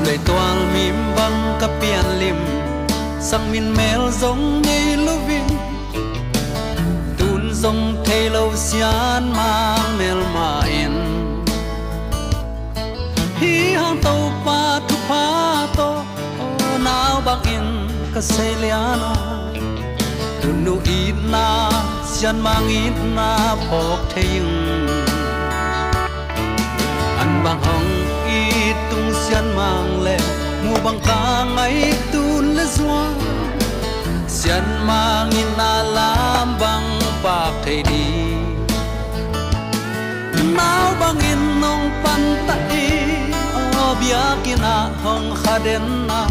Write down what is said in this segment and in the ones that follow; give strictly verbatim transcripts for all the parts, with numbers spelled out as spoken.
Leitual mim bang ka pian lim, sang min mel zong nei lo vin, tun zong thei lo Sian Mang mel mah in. Hi hang Topa thupha tawh, aw nau bangin ka sei lian aw. Tunu itna, Sian Mang itna phawk thei ing. An bang hong it tung Sian Mang le, mu bang ka ngaih tun le zuan, Sian Mang itna lam bang pak thei ding. Nau bangin nong panta i, aw biakinn ah hong kha den na,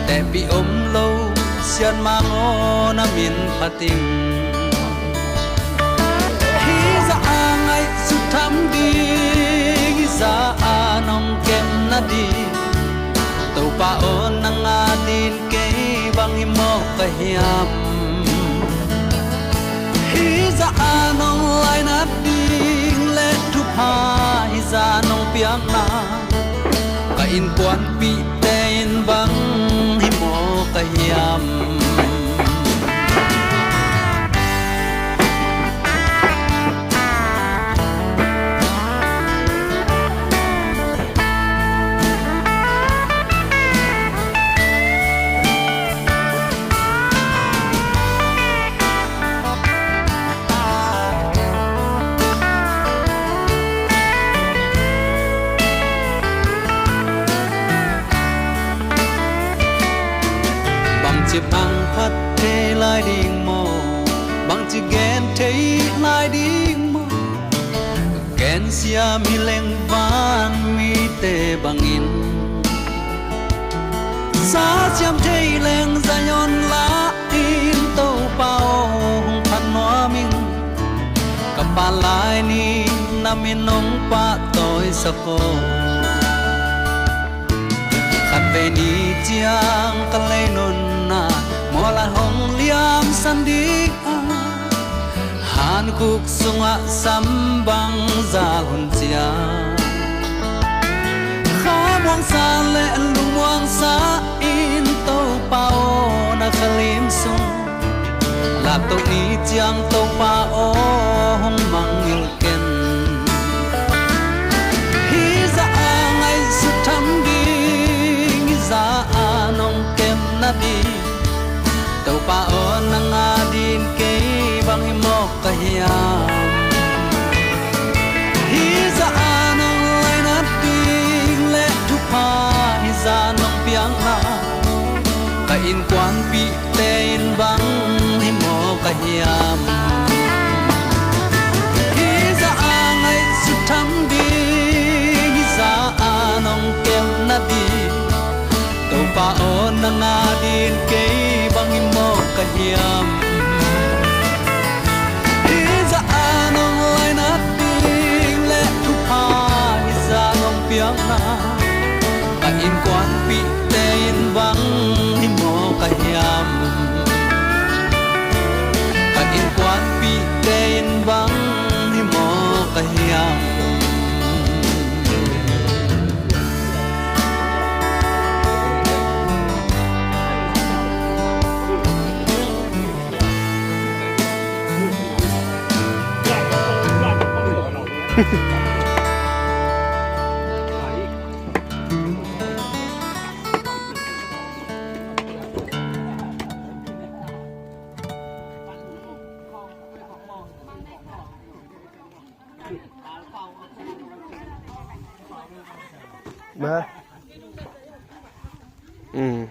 tehpih om lo Sian Mang aw na min phat ing. Hi zah a ngaihsut tham ding, hi zah a nong kem nading, Topa aw nang adin kei bang hi mawk ka hiam? Hi zah a nong lainat ding le thupha hi zah nong piakna, ka innkuanpihte in bang hi mawk ka hiam? Bangci bang phat thei lai ding maw? Bangci gen thei lai ding maw? Gensiam hi leng van mite bangin, sa siam thei leng Zion lah in Topa aw hong phat nuam ing. Ka phat lai ni na min hong pahtawi sak aw. Khatvei ni ciang ka lei nunna mawlai hong liamsan ding a, hankhuk sungah sam bang zal hun ciang, khamuangsa le lungmuangsa in Topa aw na khalim sung, laptoh ni ciang Topa aw hong mangngilh ken. Hi zah a ngaihsut tham ding, hi zah a nong kem nading, Topa aw nang adin kei bang hi mawk ka hiam? Hi zah a nong lainat ding le thupha hi zah nong piakna, ka innkuanpihte in bang hi mawk ka hiam? Hi zah a ngaihsut tham ding, hi zah a nong kem nading, Topa aw nang adin kei bang hi mawk ka hiam? Hi zah a nong lainat ding le thupha hi zah nong piakna, ka innkuanpihte in bang hi mawk ka hiam? Ka innkuanpihte in bang hi mawk ka hiam? Ba. Ừ.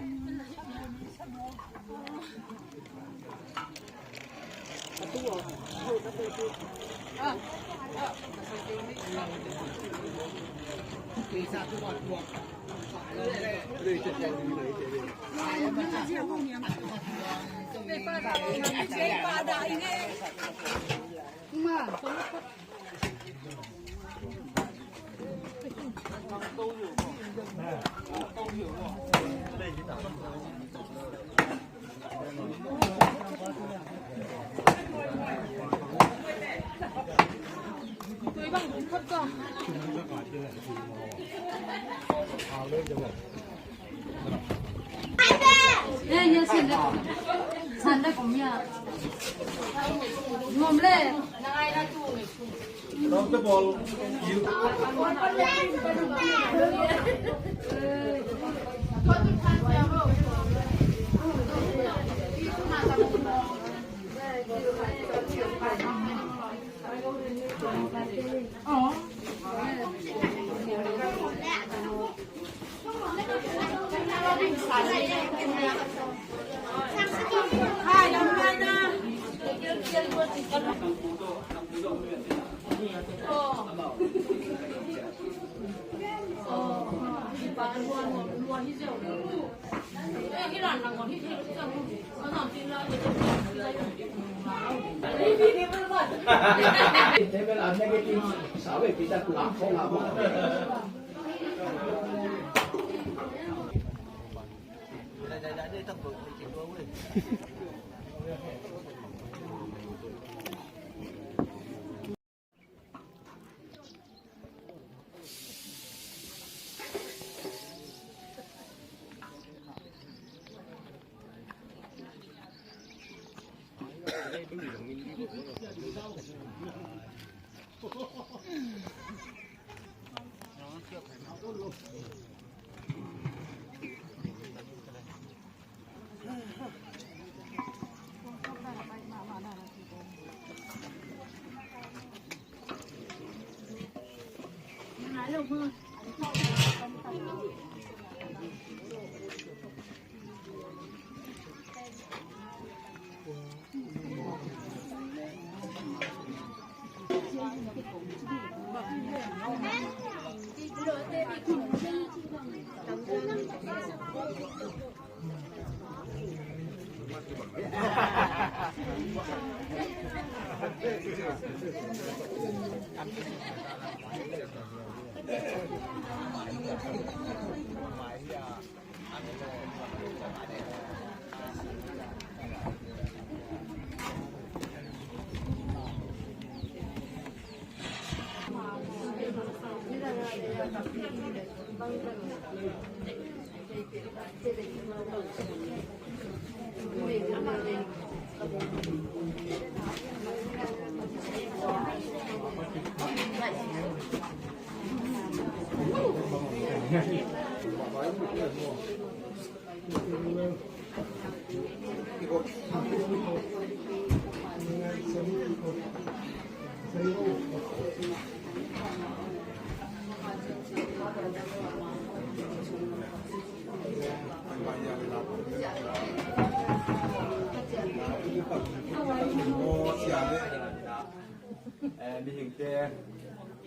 Eh, mihingte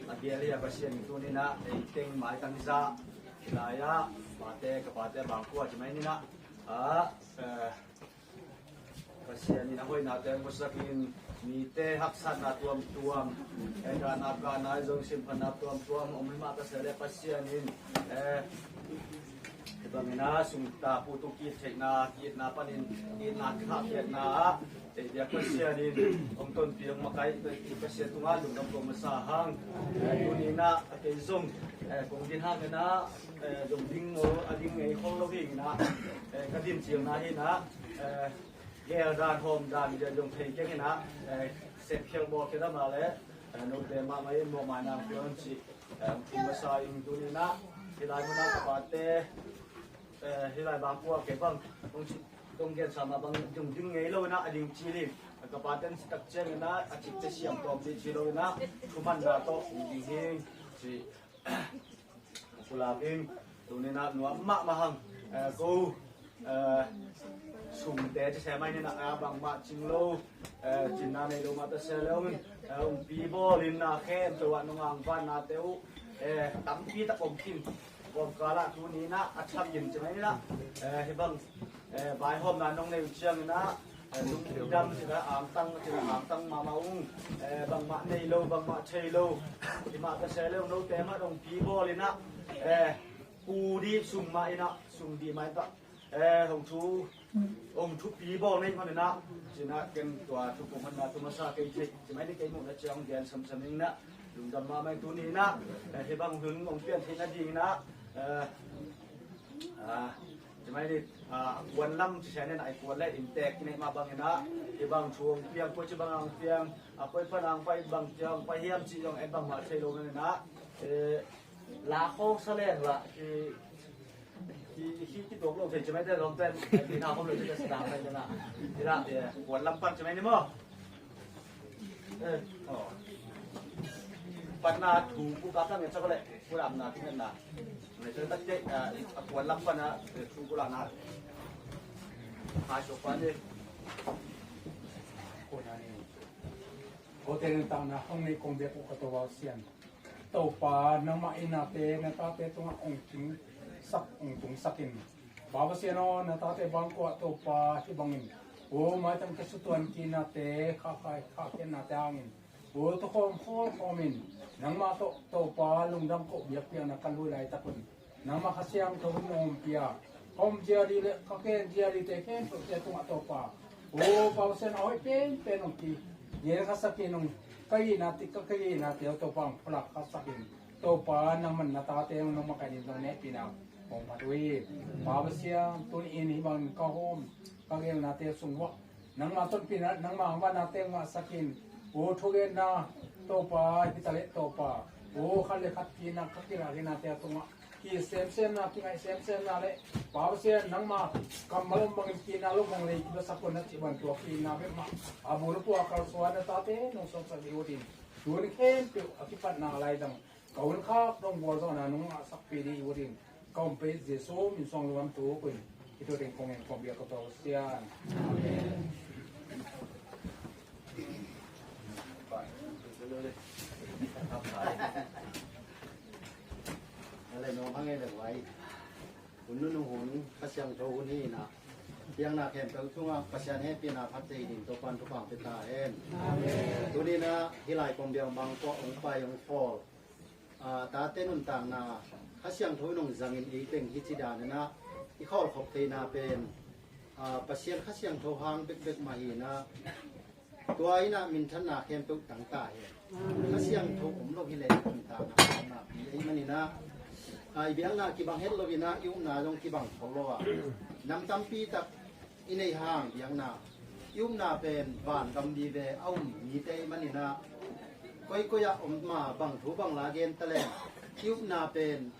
a bial hi a, Pasian in tuni-in ah ei teng maitang hi zah. Hih lai-ah pate, ka pate, bangkua ci mai ni-in ah, ah, eh, Pasian in a hoihnate hong puaksak in, mite haksatna tuamtuam, eh, ganna, ganna zong, sinphatna tuamtuam om hi mah ta se leh, Pasian in, eh, hih bangin ah sung tapu tung ki-it theihna, ki-itna panin itna kithahkhiatna ah, eh, biak Pasian in hong tonpih, hong makaih Pasian tungah lungdam ko masa hang. Eh, tuni-in ah kei zong, eh, kong din hangin ah, eh, zong ding maw, a ding ngei khol lo hi-in ah, eh, ka din cilna hi-in ah, eh, gel dan, hawm dan, gel zong thei keng hi-in ah, eh, sepkhial bawlkhial a mah leh, eh, note mahmah in mawhmaina hong pia un cih, eh, hong thum masa ing. Tuni-in ah hih lai munah ka pate, eh, hih lai bangkua kei bang hong ci, hong gensa mah bang zong ding ngei lo-in ah, a ding cil hi. Ka pate in citak ciangin ah a cikte siam tawm ding ci lo-in ah, thumanna tawh hong ding hi ci. Pulak in, tuni-in ah nuam mahmah hang, eh, ko, eh, sumte ci se mai ni-in ah, eh, bangmah cing lo, eh, cinna nei lo mah ta se leh, eh, umpi bawlin na khempeuh ah nong angvannate uh, eh, tampi tak om khin. Kawmkal ah tuni-in ah a thakin ci mai ni-in ah, eh, hih bang, eh, vaihawmna nong nei uh ciangin ah, eh, lungdam ci-in ah, angtang ci-in ah, angtang mahmah ung, eh, bangmah nei lo, bangmah thei lo, hih mah ta se leh, note mah dong pi bawlin ah, eh, pu dih sung mah in ah, sung dih mah in ah, eh, hong thu, hong thupi bawl na hih manin ah, ci-in ah ken tua thupuk honna thu masa kei thei, ci mai ni, kei muhna ciang gen samsam ing ah, lungdam mahmah ing. Tuni-in ah, eh, hih bang hun hong pian theih nadingin ah, Eh, ah, cimai ni, ah, kuan lam ci sian in ai kuan le inntek kinei mah bangin ah, i bang thu hong piang, koi ci bang hong piang, a koi pan hong pai bang ci hong pai hiam ci zong en bang mah thei lo na ni na. Eh, la khawng sa leng la, ki, ki, ki, ki tuak lo thei cimai te zong ten, ki na khawm lo ci ka sa dang thei na. Ila, eh, kuan lam pan cimai ni maw. Eh, oh. Patna thu ku ka kan ngen sa ko le, ku lam na, ku ngen na. Ngen sa tak te, ah, a kuan lam pan na, eh, thu ku la na. Hai so pan ni. Ko na ni. Ko te ngen tang na, hong nei kong bia ku ka to wa sian. Topa, nangmah i nate, na tate tungah hong tung sak, hong tung sak in. Baba sian aw, na tate bang ko ah Topa, hi bangin. O, mai tang ke sutuan ki nate, kha khai, kha ke nate hangin. O, to khawm, khawm, khawm in. Nangmah to, Topa, lungdam ko biak piak na ka lui lai takun. Nangmah Kha Siangtho in hong pia. Hong pia di le, ka ken dia di te ken to te tungah Topa. O, Pasian a hoih penpen hong ki. Dia ka sakin hong ka ina ti ka ka ina te Topa hong pulak ka sakin. Topa nangmah na tate hong nangmah ka nin hong nehpina. Hong phat uh hi. Pasian tuni in hi bang ka hom. Ka gelna te sung wak. Nangmah tonpina, nangmah hong vanna teng mah sakin. O thugenna Topa, hi ta le Topa. O khat le khat kina, ka kila kina te tungah. Ki semsemna, ki ngai semsemna le. Pasian nangmah kammal om bangin kina lo bang le, ki ba sakon na ci ban tua kina bek mah. A bu lo pua kal suan na tate, nong song sak di utin. Tuni khempeuh, a kipatna lai dang. Ka hun khak dong bual zong na nung a sakpi di i utin. Ka hun pei Jesu min suang lungam tu kuin. I tu ding kong en kong bia ko tau sian. Amen. Ale no hang e le wai. Hun nunu hun Kha Siangtho hun hi na. Piangna khempeuh tungah Pasian hehpihna phat thei ding Topan thupha pia ta hen. Amen. Tuni na hih lai kong biang bang ko ong pai ong khawl. Ah, tate nuntakna Kha Siangtho in hong zangin ei teng hi ci dan in ah i khawlkhop theihna pen, ah, Pasian Kha Siangtho hang bekbek mah hi in ah tua in ah minthanna khempeuh tang ta hi. Kha Siangtho om lo hi leh nuntakna om napi ei man in ah, ah, i biakna kibang het lo in ah i upna zong kibang khol lo ah nam tampi tak i nei hang biakna i upna pen van gam vive a um mite i man in ah koikoi ah om ma bang thu bang la gen ta leng i upna pen,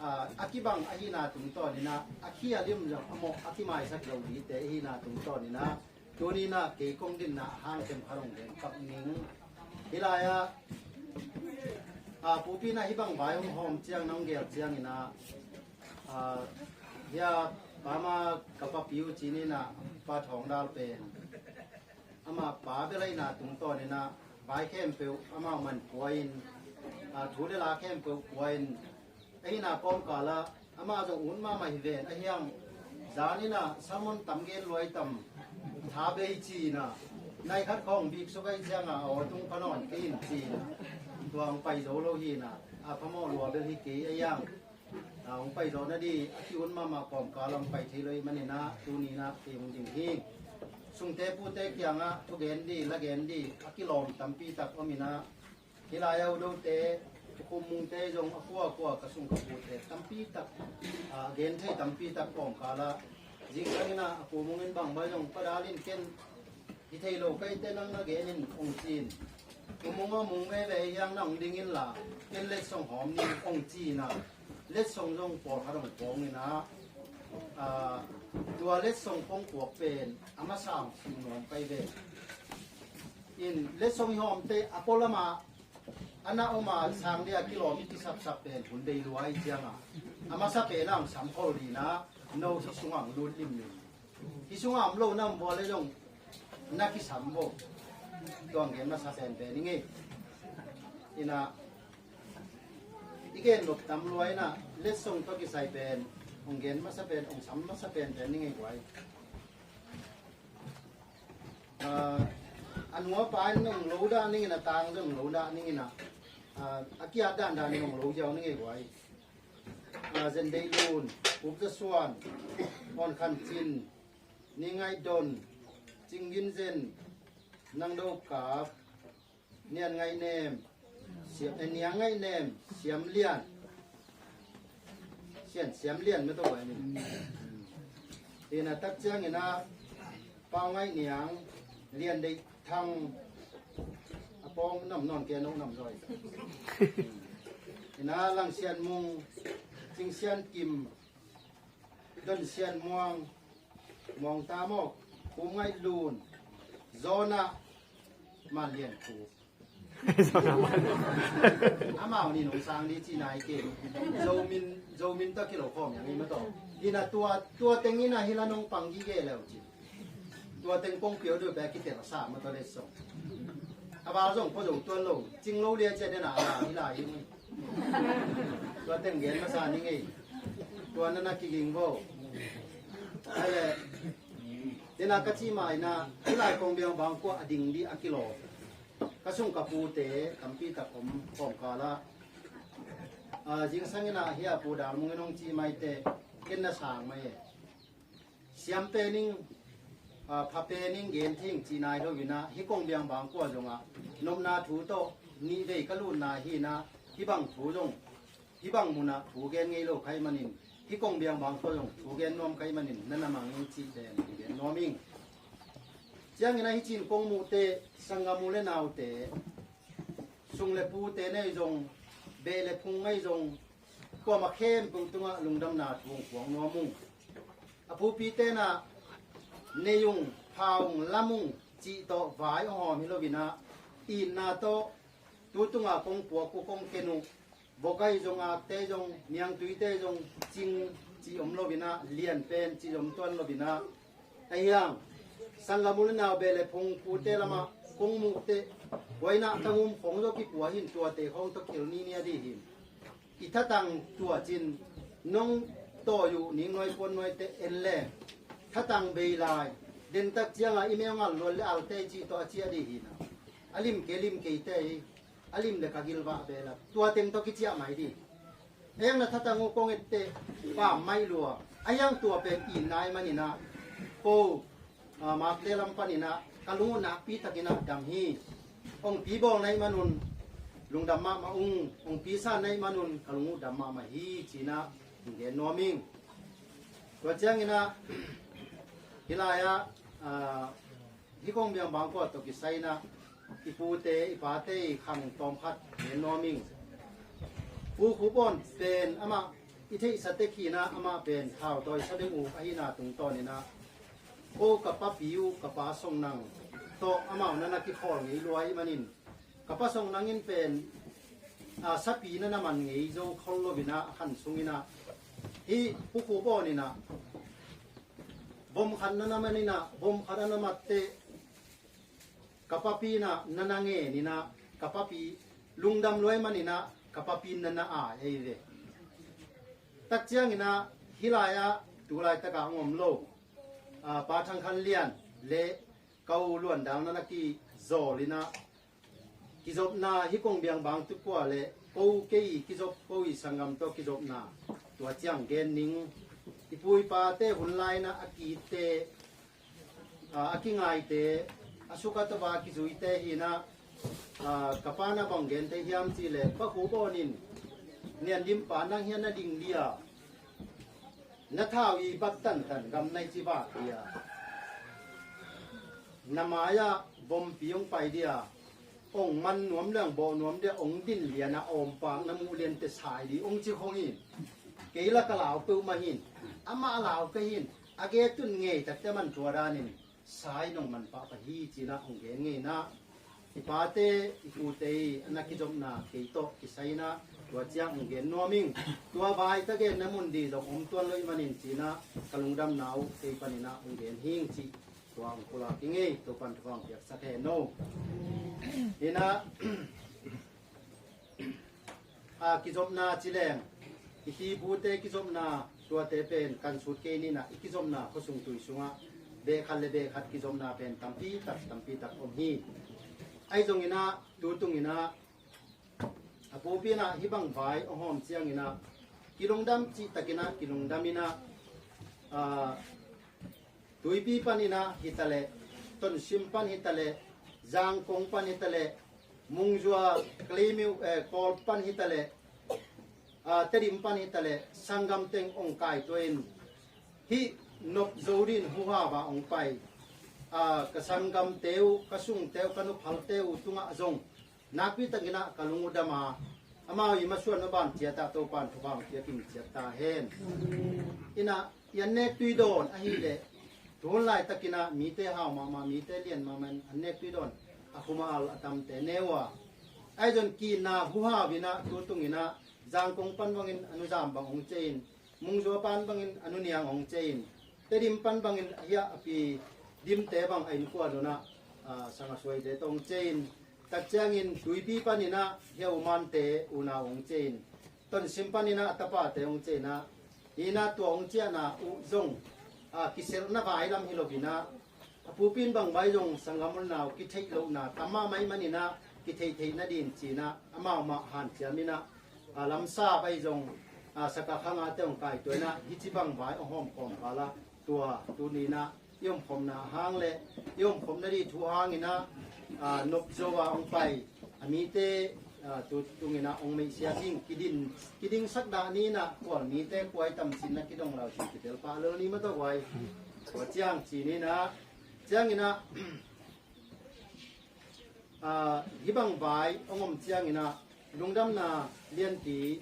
ah, a kibang ahihna tungtawn in ah a khial i um zong a mawh a kimaisak lo mite ahihna tungtawn in ah tuni in ah kei kong dinna a hang khem khat hong gen kap ning. Hih lai ah, ah, pupi in ah hih bang vai hong hawm ciang nong gel ciang in ah, ah, hia pa ma ka papi uh ci ni na pa thawng dal pen ama pa bel ahihna tungtawn in ah vai khempeuh amau man pua in, ah, thu le la khempeuh pua in ahihna kawmkal ah ama zong ut mahmah hi ven a hiang zan in ah sermon tam gen luai tam tha bei ci in ah nai khat khawng bik suk ahi ciang ah aw tung pha nawn kei in ci in ah tua hong pai zo lo hi in ah a phamawh lua bel hi kei a hiang. A hong pai zawh nading a ki-un mahmah kawmkal a hong pai thei lo ahih manin ah tuni in ah kei hong ding hi. Sungte pute kiangah thugen ding lagen ding a kilawm tampi tak om in ah hih lai-ah udote, Pu Kum Mungte zong a kuakua ka sung ka pute tampi tak, a gen thei tampi tak kawmkal ah zingsang in ah a Pu Mung in bangmah zong padal in ken hi thei lo ka hih teh nang na gen in hong ci in. Pu Mung aw, Mung veve hiang na hong ding inla ken letsong hawm ning hong ci in ah letsong zong pawlkhat hong pawng in ah, ah, tua letsong kong puak pen a masa hong sim nuam ka hi ve. In letsong i hawm teh a pualam ah a na om a sang ding a kilawm i kisapsap pen hun bei lua ahih ciang ah a masa pen ah hong sam khol ding in ah no hih sungah hong lut limlim. Hih sungah om lo na om vua le zong na kisam vo. Tua hong gen masa penpen i ngei. In ah i gen nop tam lua in ah letsong tawh kisai pen hong gen masa pen hong sam masa penpen i ngei guai. Ah, a nu a pa in hong lo dah ning in a tang zong hong lo dah ning in ah, ah, a kiat dandan in hong lo ziau i ngei guai. Ah, Zen Deih Lun, Up Za Suan, Awn Khan Cin, Ni Ngaih Don, Cing Gin Zen, Nang Do Kap, Nian Ngaih Nem, Siam, eh, Niang Ngaih Nem, Siam Lian, Siam Lian mah tawh bai ni. Ina tak ciangin ah Pau Ngaih Niang, Lian Deih Thang, a pawng nam nawn kei, no nam zaw. Ina Lang Sian Mung, Cing Sian Kim, Don Sian Muang, Muang Ta Mawk, Kum Ngaih Lun, Zona, Man Lian Khup. Amau nih nong sang ni ci nai kei. Zomin, Zomin tawh kilo khawm yang i mah tawh. Ina tua, tua teng ina hi la nong pang gige leu ci. Tua teng kong pio deuh pek kitel a sa mah tawh le song. A bal zong pua zo tuan lo. Cing lo lia cia dena a hi la hi. Tua teng gen masa ni ngei. Tua nana kiging vo. Ale. Dena ka ci ma ina, hi lai kong biang bang kua a ding di a kilo. Ka sung ka pute tampi tak om kawmkal ah, a, zingsang ina hi a Pu Dal Mung in hong ci maite, ken na sang mai e. Siam pen ing, a, pha pen ing gen thing ci nai lo ina, hi kong biang bang kua zongah nopna thu tawh nih vei ka lutna hi ina, hi bang thu zong, hi bang munah thu gen ngei lo khai manin, hi kong biang bang kua zong thu gen nuam khai manin, na na mang ing ci pen gen nuam ing. Ciangin ahi cin kong muhte, sanggam u le naute, sung le pute nei zong, beh le phung nei zong, kuamah khempeuh tungah lungdamna thu hong puang nuam ung. A pupite na nei ung, pha ung, lam ung cih tawh vai hong hawm hi lo ina, itna tawh tu tungah kong puak uh, kong ken uh, vok ahi zong, akte zong, niangtuite zong, cing cih om lo ina, lian pen cih om tuan lo ina, ahiang sanggam u le nau, beh le phung, pute lamah kong muhte, huaina tangum khong zaw kipua hin, tuate khong tawh kil ni ni a di hin. I thatang tuacin nong tawi uh ning nuai puan nuaite en le thatang bei lai, dentak cianga i mel ngal luan le alte cih tawh a ciah di hina. A lim kei lim keite hi, a lim le ka gilvah bela tua teng tawh kiciah mai di. Eng na thatang uh kong ette pam mai lua. A hiang tua pen i nai manina ko, a, makte lam panina ka lung uh nakpi takina dam hi. Ong pi bawl naih manun lungdam mahmah ung, ong pi san naih manun ka lung uh dam mahmah hi cina ong gen nuam ing. Tua ciangina hilai-ah, a, hi kong biang bangkua tawh kisaina i pute i pate i khang tawmkhat gen nuam ing. Pu Khup Awn pen amah i theihsa tek hina, amah pen thautawi sa ding uh ahina tungtawnina ko ka papi uh ka pa Song Nang tawh amau nana kikhawl ngei lua ih manin ka pa Song Nang in pen, a, sapi nana man ngei zo khol loina a khan sungina hi Pu Khup Awn ina vom khat nana manina vom khat ana matte ka papi na nana ngenina ka papi lungdam luai manina ka papi nana ai ei ve. Tak ciangina hilai-ah tulai taka ngom lo, a, Pa Thang Khan Lian le ka u Luan Dang nana kizawlina kizopna hi kong biang bang tukua le ko kei kizop ko i sanggam tawh kizopna tua ciang gen ning. I pu i pate hun laina a kite, a, a kingaite, a suk a tawva kizuite hina, a, ka pana bang gen thei hiam cih le Pa Khup Awn in nian dim pa nang hian na ding dia na thau i bat tantan gam nai ci vak dia na mai-ah bompi hong pai dia ong man nuam liang bawh nuam dia ong din liana awmpak na muh liante sai di ong ci khong in kei la ka lau peuhmah hin amah lau ka hin a getun ngei takte man tua danin sai nong man pahpah hi cina ong gen ngeina i pate i pute i ana kizopna kei tawh kisaina tua ciang ong gen nuam ing. Tua vai ka genna mun di zong om tuan lo ih manin cina ka lungdamna uh kei panina ong gen hing cih tua ong pulak ing ei. Topan thupha ong piaksak hen no. Hina, a, kizopna cileng i pi pute kizopna tuate pen kan sut kei nina i kizopna khuasung tui sungah beh khat le beh khat kizopna pen tampi tak tampi tak om hi. Ahi zongina tu tungina a pupina hibang vai ong hawm ciangina kilungdam cih takina kilungdamina, a, Tuipi panina hitaleh, Tonsim pan hitaleh, Zangkong pan hitaleh, Mungzua, Klimiu, eh, Kawl pan hitaleh, Tedim pan hi ta leh sanggam teng ong kaitua in hih nop zo din huhau a ong pai, ka sanggamte uh, ka sungte uh, ka nuphalte uh tungah zong nakpi takin ah ka lung uh dam a, amau i masuan maban ciat ah Topa'n thupha ong pia kim ciat ta hen. Inah i an nek tui dawn ahih leh tu hun laitakin ah mite hau mahmah, mite lian mahmah in an nek tui dawn a khum a al a tamte ne uh a, ahi zong ki-itna huhau in ah tu tungin ah Zangkong pan bangin a nu Zam bang ong ciah in, Mungzua pan bangin a nu Niang ong ciah in, Tedim pan bangin a hia a pi Dimte bang a innkuan un ah, a, sang a suaite tawh ong ciah in, tak ciangin Tuipi panin ah hia U Mante unau ong ciah in, Tonsim panin ah a tapate ong ciah in ah, hi in ah tua ong ciahna uh zong, a, kiselhna vai lam hi lo in ah, a pupi in bang vai zong sanggam unau kitheih lohna tam mahmah ahih manin ah kitheih theih nadin ci-in ah amau mah hanciam in ah, a, lamsa vai zong, a, saka khangate ong kaitua in ah hih ci bang vai ong hawm khawm kal ah tua tuni in ah i omkhawmna hang le i omkhawmna ding thu hangin ah, a, nop zo a ong pai a mite, a, tu tungin ah ong meihsia ding kiding, kidingsak dah ni in ah kual mite kuai tam cin na kidong lau cin kitel pah lel ni mah tawh kuai. Tua ciang ci ni in ah, ciangin ah, a, hih bang vai ong om ciangin ah lungdamna lianpi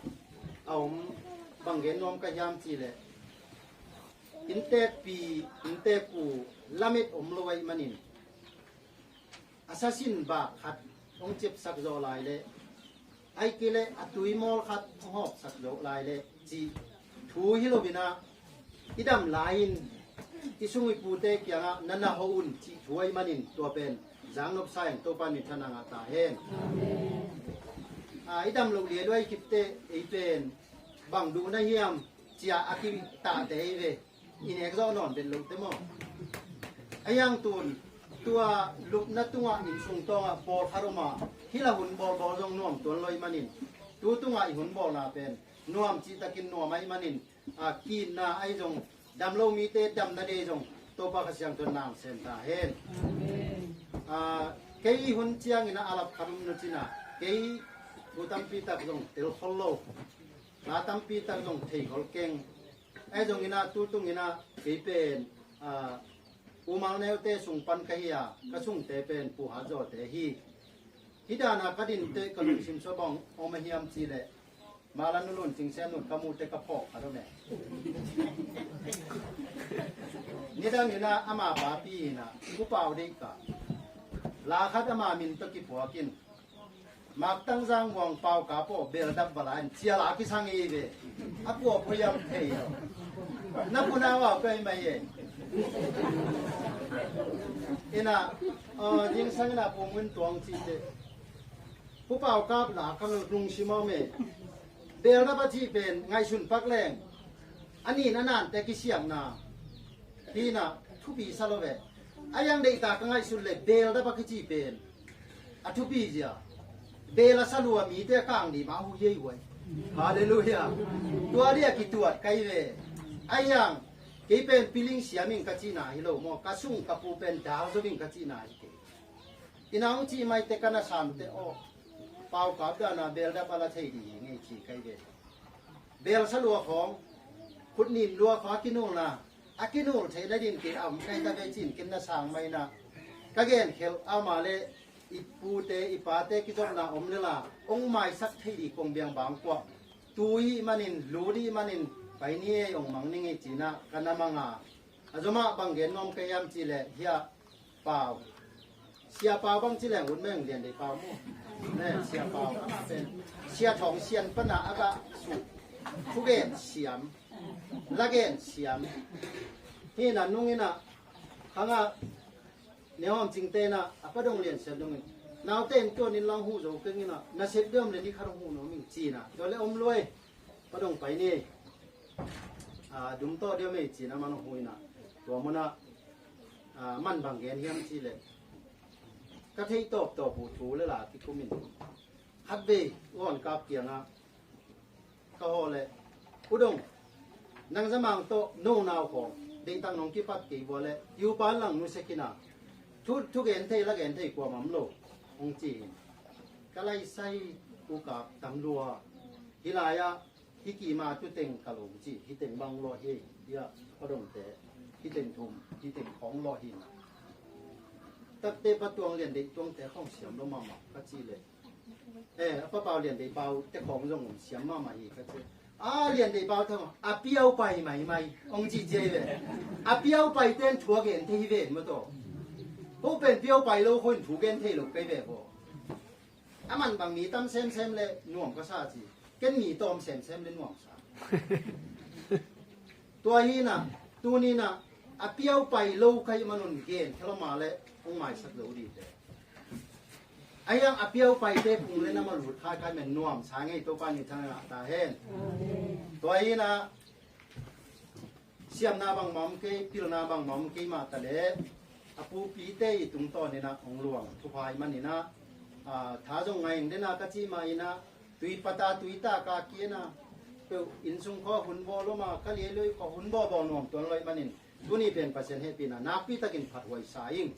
a om. Bang gen nuam ka hiam cih leh innteekpi, innteek uh lamet om lo ahih manin a sasin bak khat hong ciapsak zawh lai leh, ahih kei leh a tuimawl khat hong hawksak zawh lai leh cih thu hi lo in ah, i dam lai-in i sung i pute kiangah na na hawh un cih thu ahih manin tua pen zang nopsa in Topa minthanna ngah ta hen. A, i dam loh lialuai kipte ei pen bang duh na hiam cia a kitahte ei ve. I nek zawh nawn bet lohte maw? A hiang tun tua lupna tungah inn sung tawngah bawl khat om a, hih la hun bawlbawl zong nuam tuan lo ahih manin tu tungah i hun bawlna pen nuam cihtakin nuam ahih manin, a, ki-itna ahi zong dam lo mite damna dei zong Topa Kha Siangtho in na sem ta hen. A, kei hun ciangin a lap khat om nu cin a, kei thu tampi tak zong tel khol lo, la tampi tak zong thei khol keng. Ahi zongin ah tu tungin ah kei pen, a, U Mal Neute sung pan ka hi a, ka sungte pen Pu Hat Zawte hi. Hih dan a ka dinte ka lungsim sua bang om a hiam cih leh, Malan nu Lun Cing Sian Nun ka muhte ka phawk khat om e. Nidang in ah ama papi in ah Pu Pau deih ka, la khat ama min tawh kiphuak in, Mak Tang Zang Muang Pau Kap aw, beldap va la in, cia la kisang hi ve. A kua phuiam thei lo. Na pu na au pai mai e. In ah, a, zingsang in ah Pu Mun Tuang cihte, Pu Pau Kap la ka lungsim om e. Beldap a cih pen ngaihsun pak leng a nin a nante kisiamna hi in ah thupi sa lo ve. A hiang deihta ka ngaihsun leh beldap a kici pen a thupi zia. Bel a sa lua mite a kang ding mah hu hiaihuai. Halleluiah. Tua ding a kituat ka hi ve. A hiang kei pen piling siam ing ka cihna hi lo maw, ka sung ka pu pen dal zo ing ka cihna hi kei. In ah hong cih maite ka na samte aw, Pau Kap dan a beldap a la thei ding hi ngei ci ka hi ve. Bel sa lua khawng, khut nin lua khawng a kinulna, a kinul theihna ding kei a om ka hi ta ve ci-in ken na sang mah in ah ka genkhelh a, amah leh i pute i pate kizopna om lel a hong maisak thei ding kong biang bang kuah, tu ih manin, lu ih manin, pai ni ei, hong mang ning ei ci-in ah ka na mang a. A zomah bang gen nuam ka hiam cih leh, hiah Pau, Sia Pau bang ci leng ut meng, Lian Dei Pau maw? Ne, Sia Pau, amah pen Sia Thawng Sian pan a a gah suk, thugen siam, lagen siam. Hi in ah nung in ah, khang ah, Neu Hawm Cingte in ah, a pa dong Lian Sian dong in, naute in tuan in lang huh zo keng in ah, na sep diam leh ni khat hong huh nuam ing ci in ah, tua leh om lua ei, pa dong pai ni ei. A, dum tawh diam ei ci-in a man hong huh in ah, tua mun ah, a, man bang gen hiam cih leh, ka theih tawptawp uh thu leh la kikum in, khatvei U Hawn Kap kiangah ka hawh leh, U Dong, nang Za Mang tawh no nau khawng deihtak nong kipat kei vua leh, i upa in lang nusia khin a, thu, thugen thei lagen thei kuamah om lo, hong ci in. Ka laisai U Kap tam lua. Hih lai-ah Hih kima tu teng ka lo ci, hih teng bang lawh hi, hia, ka dongte, hih teng thum, hih teng khawng lawh hi na. Takte pa tuang lian deih tuangte khawng siam lo mahmah ka ci le. Eh, a papau lian deih pau te khawng zong om siam mahmah hi ka ci. A lian deih pau te khawng, a piau pai maimai, ong ci ci hi ve. A piau pai ten thu a gen thei hi ve, maw taw. Ko pen piau pai lo khawng thu gen thei lo kei ve ko. A man bang mi tam semsem le nuam ka sa ci. Ken mi tawm semsem le nuam sa. Tua hi na, tuni na, a piau pai lo ka hih manun gen khelawm a le hong maisak zo dite. A hiang a piau paite kung le na ma lut khai khai men nuam sa ngei Topa ni thang na ta hen. Tua hi na, siamna bangmah om kei, pilna bangmah om kei mah ta le, a pupite i tungtawn ina hong luang thupha i man ina, a, tha zong ngai ing dena ka ci mah ina, tui pata tui taka kiena, peuh innsung khaw hun bawl loma, ka liailoi khaw hun bawl bawl nuam tuan loi manin, tuni pen Pasian hehpihna nakpi takin phathuai sa ing.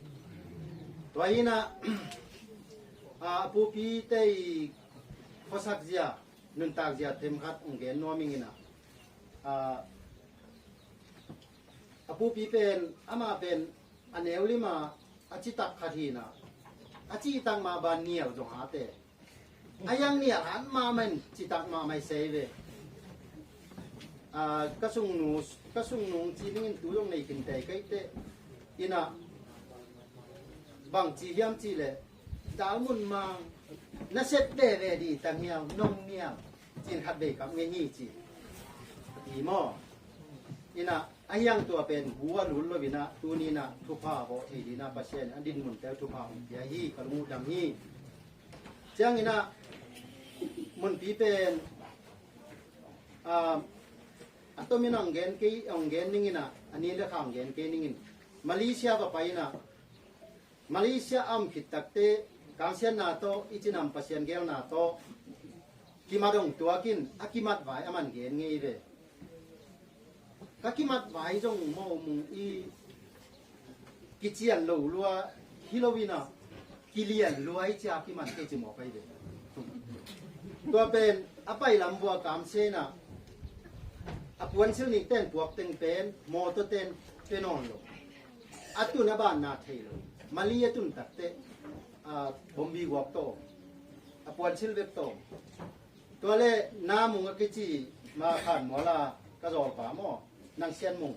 Tua hina, a, a pupite i khuasak zia, nuntak zia themkhat hong gen nuam ing ina, a, a pupi pen, ama pen a neu lima a citak khat hina, a citak mah ban nial zong hate. A yang nial han mah man citak mah mai sei ve. A, ka sungnu, ka sungnung ci ningin tu zong nei kinte kei te. Ina bang ci hiam ci le, Dalmun mang, na set veve di tang hiau, nong niau, cin khat vei kap ngei hi ci. I maw? Ina, a hiang tua pen hu a lul lo ina, tuni na thupha vawh thei dina Pasian a dinmun teu thupha hong pia hi, ka lung uh dam hi. Ciang ina, munpi pen, a, a tomin ang gen kei, ang gen ning ina, a ni le khang gen kei ningin. Malaysia va pai ina, Malaysia a om khit takte, kangsiatna tawh, i cinam Pasian gelna tawh, kimat hong tuakin, a kimat vai a man gen ngei ve. Ka kimat vai zong mawmung i kician lo lua, hi lo ina, kilian lua i cia kiman kei ci mawk ai ve. Tua pen, a pai lam bua kamsiatna, a puansil nik ten puak teng pen, mawtaw ten pe nawn lo. A tun a ban na thei lo. Mali a tun takte, a, bombi guak tawh. A puansil vek tawh. Tua le na mung a kici ma khan muala ka zawlpa maw. Nang sian mung.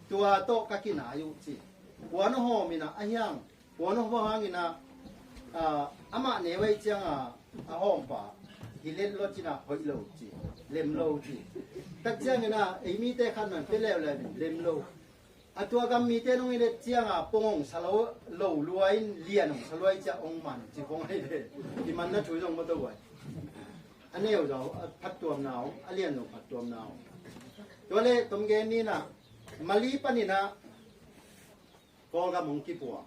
Tua tawh ka kinai uh ci. Puan a hawm ina a hiang. Puan a hawm hang ina, a, amah neu ei cianga a hawmpa. Hi let lo cina hoih lo ci. Lem lo ci. Tak ciang ina ei mite khan man pe leuleu lem lo. A tua gam mite nong i let cianga pong hong sa lo, lo lua in lian hong sa lua i cia hong man ci pong ai le. I man na thui zong maw to guai. A neu zong a phattuamna hong, a lian zong phattuamna hong. Tua le tom gen ni na, Mali pan ina, Kawlgam hong kipua.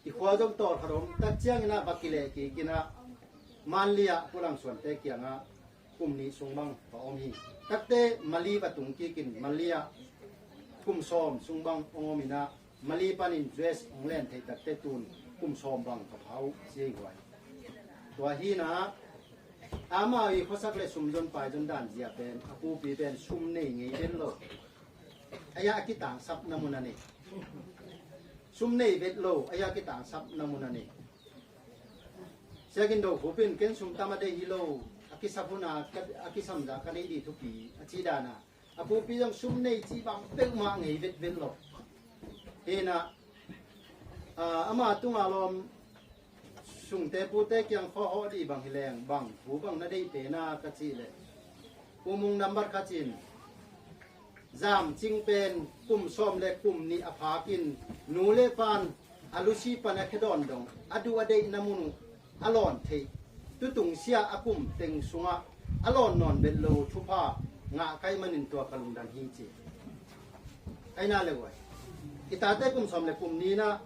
I khua zong tawlkhat om, tak ciang ina va kileh kik ina, Manlia Pu Lang Suante kianga kum nih sung bang ka om hi. Takte Mali va tung kikin Malia kum sawm sung bang hong om ina, Mali panin U S hong len thei takte tun kum sawm bang ka pha uh ci hi guai. Tua hi na, amau i khuasak le sum zon pai zon dan zia pen, a pupi pen sum nei ngei den lo. Aya a kitangsap na mun a nei. Sum nei vet lo, aya a kitangsap na mun a nei. Siakin do khupin ken sum tam a dei hi lo, a kisap hun a, a kisam za ka nei di thupi, a ci dana. A pupi zong sum nei ci bang peuhmah ngei vetvet lo. Hina, a, ama tunga lawm sungte pute kiang khuahawh dih bang hi leng bang thu bang na deih pena ka cih leh, Pu Mung nambat khat in zam cing pen kum sawm le kum nih a phakin nu le pan a lusi pan a khedawndong a duh a deihna mun uh a lawn theih tutung sia a kum teng sungah a lawn nawn bet lo thupha ngah kai manin tua ka lungdam hi ci. Aina le guai. I tate kum sawm le kum nina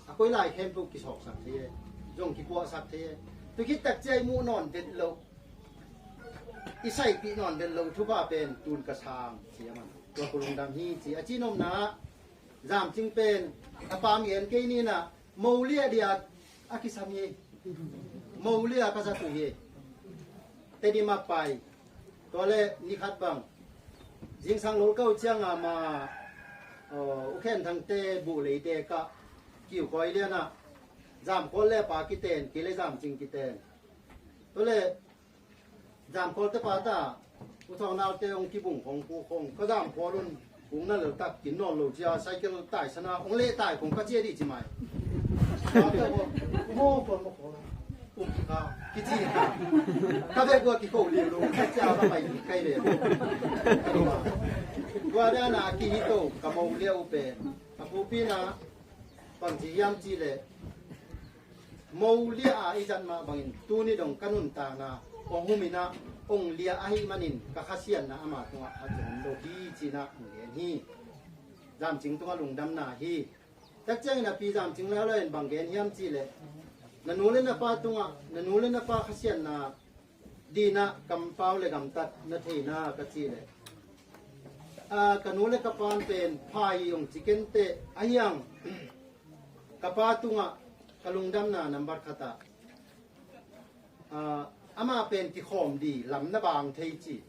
a koi lai khempeuh kisawksak thei e. Zong kikuahsak thei e. Tukhit tak ciai muh nawn vet lo. I saipih nawn vet lo thupha pen tun ka sang ci a man. Tua ka lungdam hi ci a ci nomna zam cing pen a pam gen kei nina mo liah dia a kisam hi. Mo liah ka zat uh hi. Tedi ma pai. Tua le ni khat bang zingsang lolkau cianga ma, uh, U Khen Thangte buh leite kah kiu kawi lianah Zamkhawl le pa kiten, kei le Zamcing kiten. Tua le Zamkhawl te pa ta U Thawng Naute hong kibung khong pu khong ka Zamkhawl un kung na leltak kin nawn lo cia cycle taisana hong leh tai khong ka cia dih ci mai. Maw kol maw kol um ka kici ka vek ua kikho liu lo ka cia ka pai kai ve. Tua dana kihi to ka mo liau pen a pupina bangci hiam ci le mo lia a i zat mah bangin tuni dong ka nuntakna hong huminah hong lia ahi manin ka khasiatna ama tungah a zong lo hi cinah hong gen hi. Zamcing tungah lungdamna hi. Takciangin a pi Zamcing laulai in bang gen hiam ci le na nu le na pa tungah na nu le na pa khasiatna dinah kampau le gamtat na theina ka ci le a ka nu le ka pan pen pha hi hong ci kenteh a hiang ka pa tungah ka lungdamna nambat khatah, ah, ama pen kikhawm di lam na bang thei ci.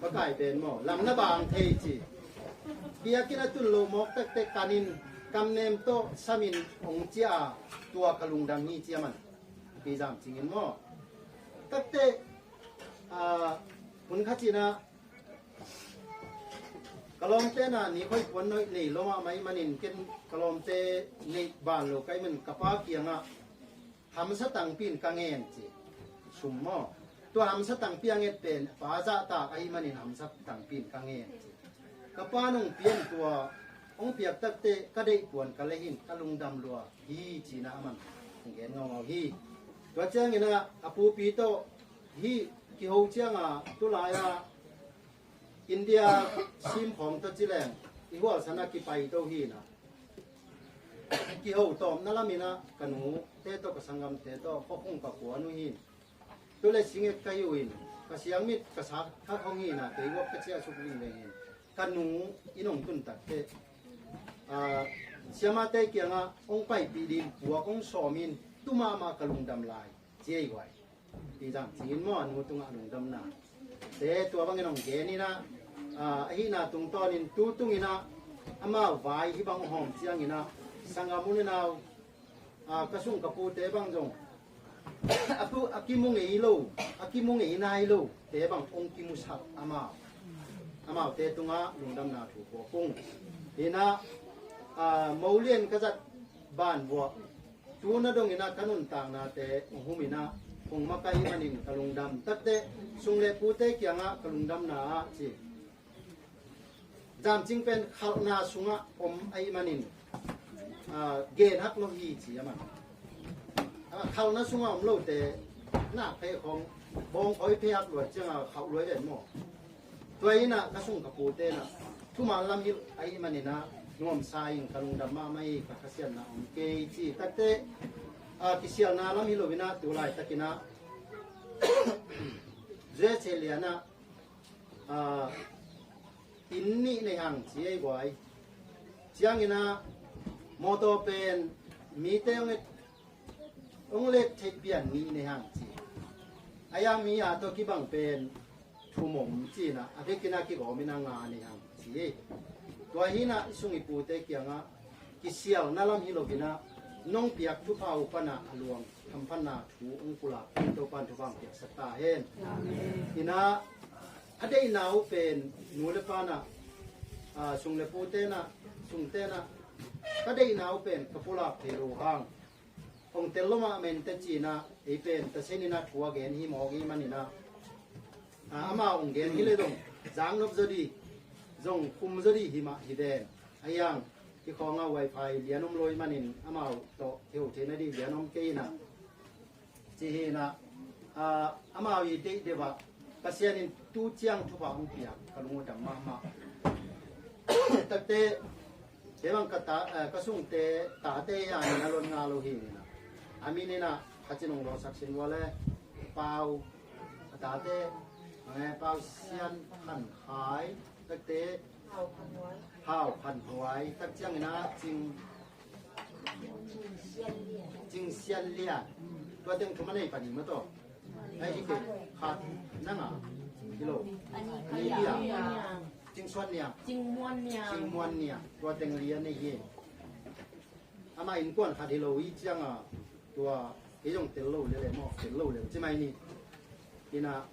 Pakai pen maw lam na bang thei ci. Piakin a tun lo mawk takte kanin kamnem tawh samin hong cia a tua ka lungdam hi cia man. Pi Zamcing in maw takte, ah, hun khat cinah ka lawmte na ni khoi puan noih nei lo mahmah ih manin ken ka lawmte neih ban lo ka ih man ka pa kiangah hamsa tangpi in ka ngen ci. Sum maw tua hamsa tangpi a nget pen pa zahtak ahi manin hamsa tangpi in ka ngen ci. Ka pa nong pian tua hong piak takte ka deih puan ka lei hin ka lungdam lua hi cinah a man hong gen ngaungau hi. Tua cianginah a pupi tawh hih kiho cianga tulai-a India simkhawng tawh cileng i hualsanah kipai to hinah kiho tawpna laminah ka nu te tawh ka sanggamte tawh khuakhung ka kuan uh hin. Tule singet ka hi uh in ka siangmit ka sa khat hong hinah kei guak ka ciah suk lingveng hin ka nu in hong tun takteh, ah, siamate kiangah hong paipih din puak hong sawmin tu mahmah ka lungdam lai. Ci ei guai. Pi Zamcing in maw a nu tungah lungdamna te tua bangin hong geninah, ah, ahihna tungtawnin tu tunginah amau vai hih bang hawm cianginah sanggam u le nau, ah, ka sung ka pute bang zong a pu a kimu ngei lo a kimu ngei nai lo te bang hong kimusak amau amaute tungah lungdamna thu puakung hinah, ah, molian ka zat banbuah tuna donginah ka nuntaknate hong huminah hong makaih manin ka lungdam takte sung le pute kiangah ka lungdamna ah ci. Zamcing pen khalhna sungah om ahi manin, ah, gen hak lo hi ci a man. Ah, khalhna sungah om lote nak phei khong bawng khoi phei hak luai cianga khauh luai ven maw. Tua inah ka sung ka pute inah thuman lam hilh ahi maninah nuamsa in ka lungdam mahmah hi ka khasiatna om kei ci takte, ah, kisialna lam hi loinah tu laitakinah Zia Che lianah, ah, inn nih nei hang ci ei guai. Cianginah mawtaw pen mite hong et hong let theih pian nih nei hang ci. A ya mi a tawh kibang pen thum om cinah a vekinah kigawmin a nga nei hang ci. Tua hinah i sung i pute kiangah kisialna lam hi loinah nong piak thupha uh panah a luang hamphatna thu hong pulak Topan thupha hong piaksak ta hen. Inah a deihna uh pen nu le panah, ah, sung le putenah sungtenah ka deihna uh pen ka pulak thei lo hang hong tel lo mah mente cinah ei pen taseninah thu a gen hi mawk hi maninah, ah, amau hong gen hi le zong zangnop zaw dih zong khum zaw dih hi mah hi ven. A hiang hi khawngah wifi lian om lo hi manin amau tawh hi ho theihna dih lian om kei inah ci hinah, ah, amau i deih deuh ah Pasian in tu ciang thupha hong piak ka lung uh dam mahmah. Takte kei bang ka ta, eh, ka sungte tate hi a min a lon nga lo hi inah a min inah kha ci nong lawsak sin vua le Pau a tate, eh, Pau Sian Khan Khai takte Hau Khan Huai tak cianginah Cing Cing Sian Lian. Tua teng thum a nei pani mataw. Ai hi kei khat nanga Hi lo. Ani hi a. Cingsuan Niang. Cingmuan Niang. Cingmuan Niang. Tua teng li a nei hi. Amah innkuan khat hi lo i cianga tua kei zong tel lo lele maw, tel lo lele ci mai ni. Hina,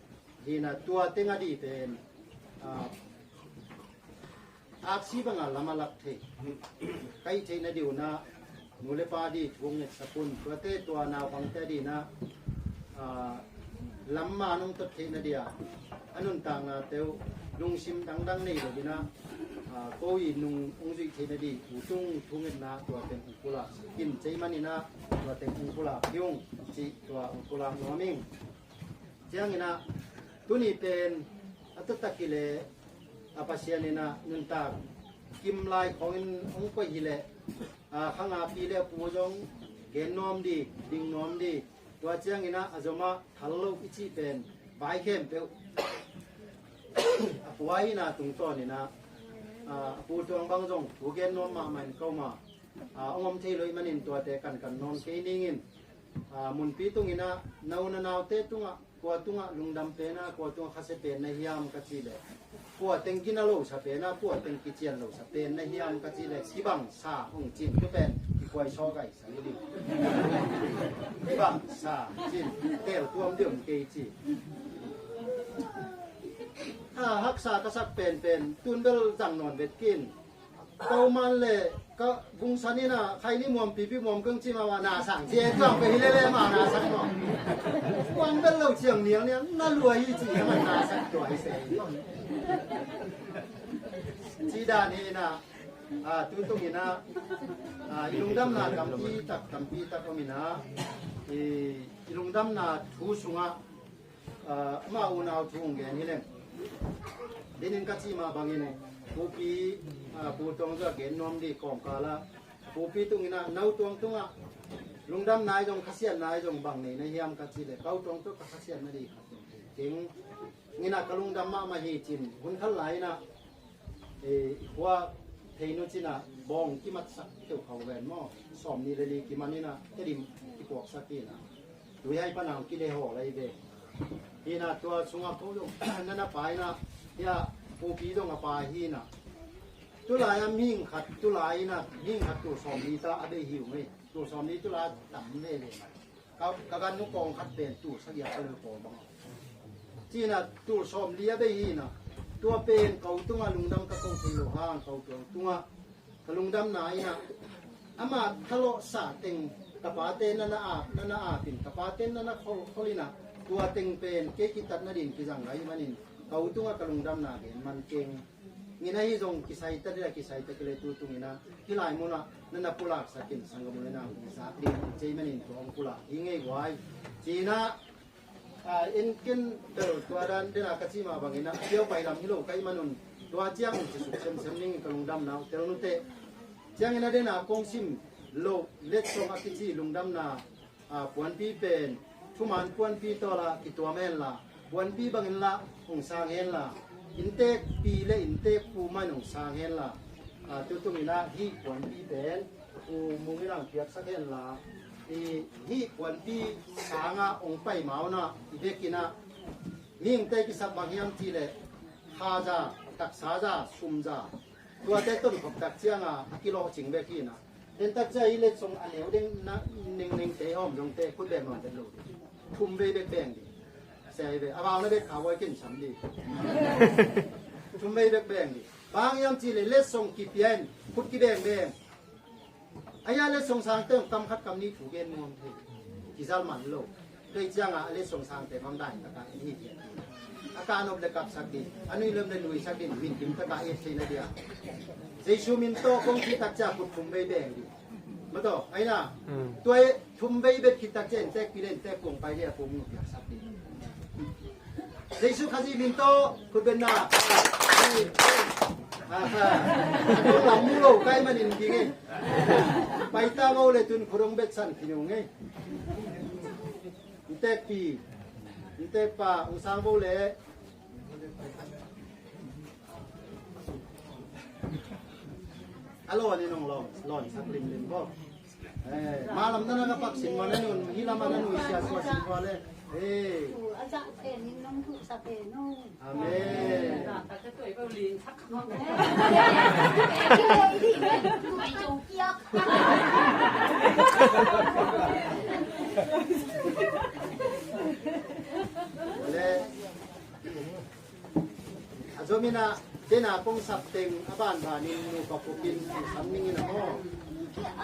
hina tua teng a di pen, ah, aksi banga lam a lak thei, kaih theihna diuna nu le pa di thu ngetsak un, tuate tua naupangte dina, ah, lamma nong tot theihna dia a nuntakna teu lungsim dangdang nei lo dina, ah, ko i nung ong zuih theihna di thu tung thu ngetna tua teng ong pulak kin cei manina tua teng ong pulak hi ung ci tua ong pulak nuam ing. Ciangina tuni pen a taktak hi le a Pasian ina nuntak kim lai khongin ong koih hi le, a, khanga pi le pu zong gen nuam di, ding nuam di. Tua ciangina a zoma thal lo i cih pen vai khempeuh a puai ina tungtawn ina, a, a pu tuang bang zong thu gen nuam mahmah in ko ma, a, ong om thei lo i manin tuate kankan nuam kei ningin, a, munpi tungina na u na naute tungah kua tungah lungdam pena, kua tungah khasia pen na hiam ka ci le, kua teng gina losa pena, kua teng kician losa pen na hiam ka ci le, kibang sa hong cin tu pen kikuai saw gai sa ni ding. Kibang sa cin tel tuam diom kei ci. A haksa ka sak penpen tun bel zang nawn vet kin. Ka uman le ka bungsan ina khaini muam pipi muam keng ci mama na sang ci e tuang pe hi lele ma na sang maw. Kuang bel lo ciang niang niang na luai hi ci e man na sang tua hi se. Ci dan hi ina, a, tutung ina, a, i lungdamna tampi tak tampi tak om ina, i, i lungdamna thu sunga, a, ama unau thu hong gen hi leng. Dinin ka cih mah bangin pupi, a, pu tuang zua gen nuam di kawngkala pupi tungina nau tuang tunga lungdam nai zong khasian nai zong bang nei na hiam ka cih le kau tuang tu ka khasian na di khat zong keng. Ngina ka lungdam mahmah hi cin hun khal lai ina, e, i khua theinu cina bawng kimatsak keu khau ven maw sawm ni le li kiman ina tedim kipuaksak ina. Tui hai panang kile haw lai ve. Hina tua sunga ko zong nana pa ina hia pupi zong a pa hina. Tulai a mihing khat tulai ina mihing khat tu sawm ni ta a bei hi ung ei. Tu sawm ni tulai tam ve ve. Ka, ka gan nu kawng khat pen tu sagia ka leu kawng bang. Cina tu sawm li a bei hina. Tua pen kau tunga lungdam ka kong thei lo hang kau tua tunga ka lungdamna ina ama thalawhsa teng ka pate nana a nana a tin ka pate nana khol khol ina tua teng pen kei kitatna din kizang lai manin kau tunga ka lungdamna gen man keng. Ngina hi zong kisai ta dila kisai ta kile tu tungina hilai muna nana pulak sakin sanggamu le nang sa din cei manin tua ong pulak hi ngei guai. Cina a, in kin bel tua dan dena ka cih mah bangin a kiau pai lam hi lo ka i manun tua ciang in ci suk semsem ning ka lungdamna uh tel nute. Ciangin a dena kong sim lo letsong a kici lungdamna, a, puanpi pen thuman puanpi tawla kituam henla puanpi bangin la hong sang henla inntekpi le inntekpu man hong sang henla, a, tutung ina hih puanpi pen Pu Mung in ang piaksak henla, i, hih puanpi sanga ong pai mauna i bekina mihingte kisap bang hiam cih leh khaza, taksaza, sumza tuate tonkhop tak cianga a kilawhcing bek hina. Dentak cia i letsong a neu deng na nengnengte hawm zongte khut bek maun vet lo ding. Thum vei bek beng ding. Sia hi ve a vang na bek kha uai kin sam ding. Thum vei bek beng ding. Bang hiam cih leh letsong kipia in khut kibengbeng. A hia letsong sangte hong kam khat kam nih thu gen nuam thei. Kizal man lo. Kei cianga a letsong sangte bang dai taka en hi thei. A ka nop le kapsak ding. A nui lem le nuisak ding. Min kim taka et thei na dia. Jesu min tawh kong ci tak cia khut thum vei beng ding. Mataw, aina. Tua e thum vei bet khit tak cia in tek pi le in tek kuang pai dia kong nu piaksak ding. Jesu Khazih min tawh khut benna. Aha. Lam mu lo kai manin ding e. Paita mo le tun khurong bet san kinu nge. Ntek pi. Ntek pa ung sang bo le. A lo ni nong lo lo sak lim lim bo. Eh, malam nana ka pak sin mana nun hilam ana nui sia sua sin bo le. Eh. Amen. Le, a zomin ah, dena kong sap teng a banbanin nupa khupin hong sam ning in a maw.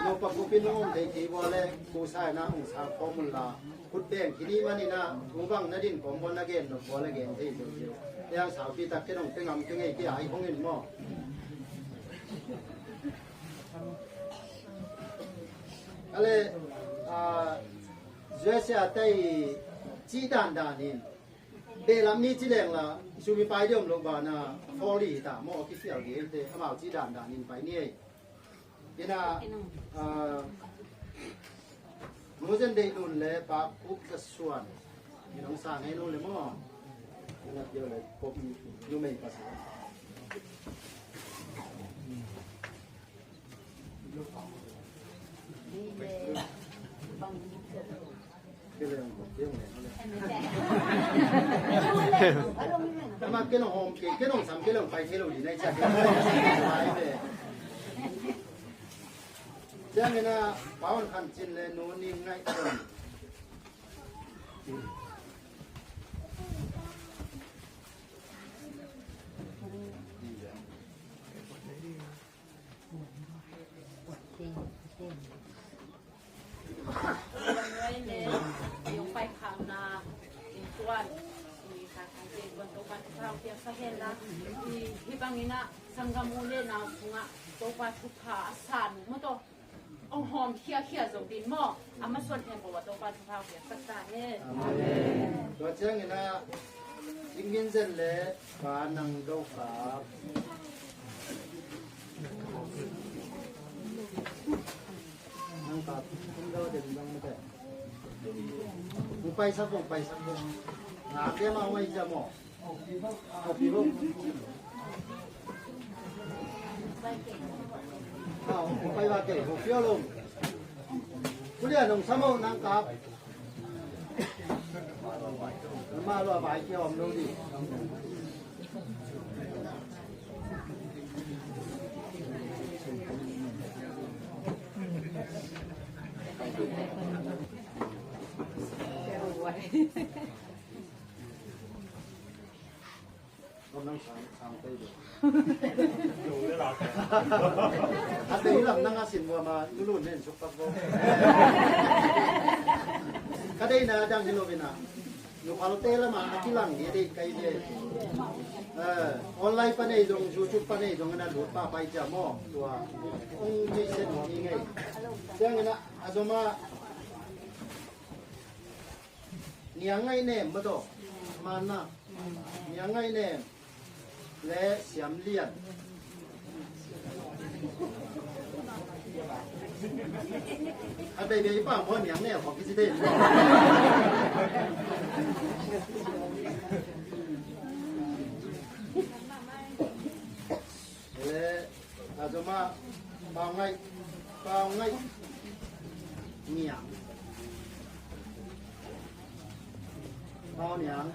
Nupa khupin hong om thei kei vua le, kusa in ah hong sang khawm un la. Khut beng khin i hih manin ah, thu bang na din kawm vua na gen nop vua le gen thei ziauziau. Ei ang saupi tak ken hong pe ngam kei ngei kei a i hong in maw. A le, ah, U S A te i cih dandan in, behlap mi ci leng la, sum i pai ding om lo banah, a fawl hi ta maw, a kifial ding hi te, amau cih dandan in pai ni ei. Ina, ah, Nu Zen Deih Lun le Pa Khup Za Suan. Ina hong sang hei nu le maw. Ina pia le kop numei pasal. Kei le hong kop kei hong le. Ama kei hong hawm kei, kei hong sam kei le hong pai thei lo di nai cia kei hong pai ve. Ciangin ah, Pa Hun Khan Cin le Nu Ning Ngaih Cin. Hih bangin ah sanggam u le nau sungah Topa thupha a san uh maw tawh hong hawm khiakhia zo ding maw? A masuan khempeuh ah Topa thupha hong piaksak ta hen. Amen. Tua ciangin ah Ding Min Zen le Pa Nang Do Kap. Nang Kap, Nang Do den bang mate. Hong paisak, hong paisak, hong. Nga pia ma hong ai cia maw. A dei lam nang a sin vua ma, nu lun nen suk pak vua. Ka deina dang hi lo vina. Nu phalte lama a kilang hi dei kai ve. Eh, online pa nei zong, YouTube pa nei zong, na lut pa pai cia maw. Tua, ong tui sen maw mi ngei. Ciangin ah, a zoma, Niang Ngaih Nem maw tawh. Manna. Niang Ngaih Nem le Siam Lian. A bei bei pa maw Niang Nem kong kici thei. Le A zoma, Pau Ngaih, Pau Ngaih Niang. Pau Niang.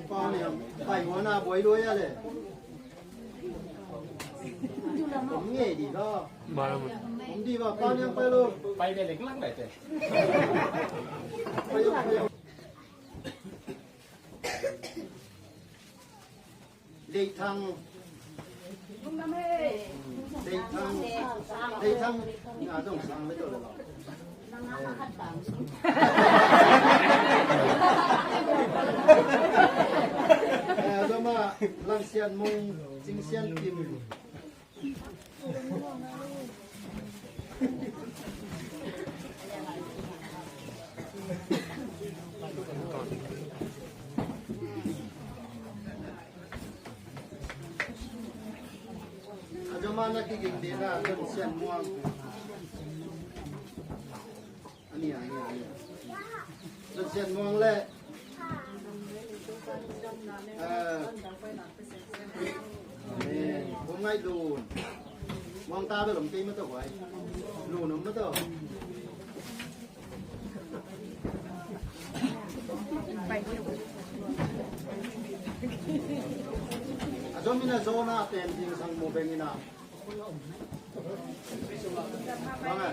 Pau Niang, pai hua na buai luai a le. Om ngei di ba. Om di ba, Pau Niang pai lo. Pai le lek lang bai te. Pai lo, pai lo. Lei Thang. Lei Thang. Lei Thang. Nga dong sang le to le lo. Eh, lo ma Lang Sian Mung, Cing Sian Kim. A zoma na kiging dina Zon Sian Muang. A nia, a nia, a nia. Zon Sian Muang le. Ah. Amen. Kong Ngaih Lun. Muang ta bel om kei mah tawh guai. Lu num mah tawh. A zom in a zona pen zingsang mu beng in a. Bang a.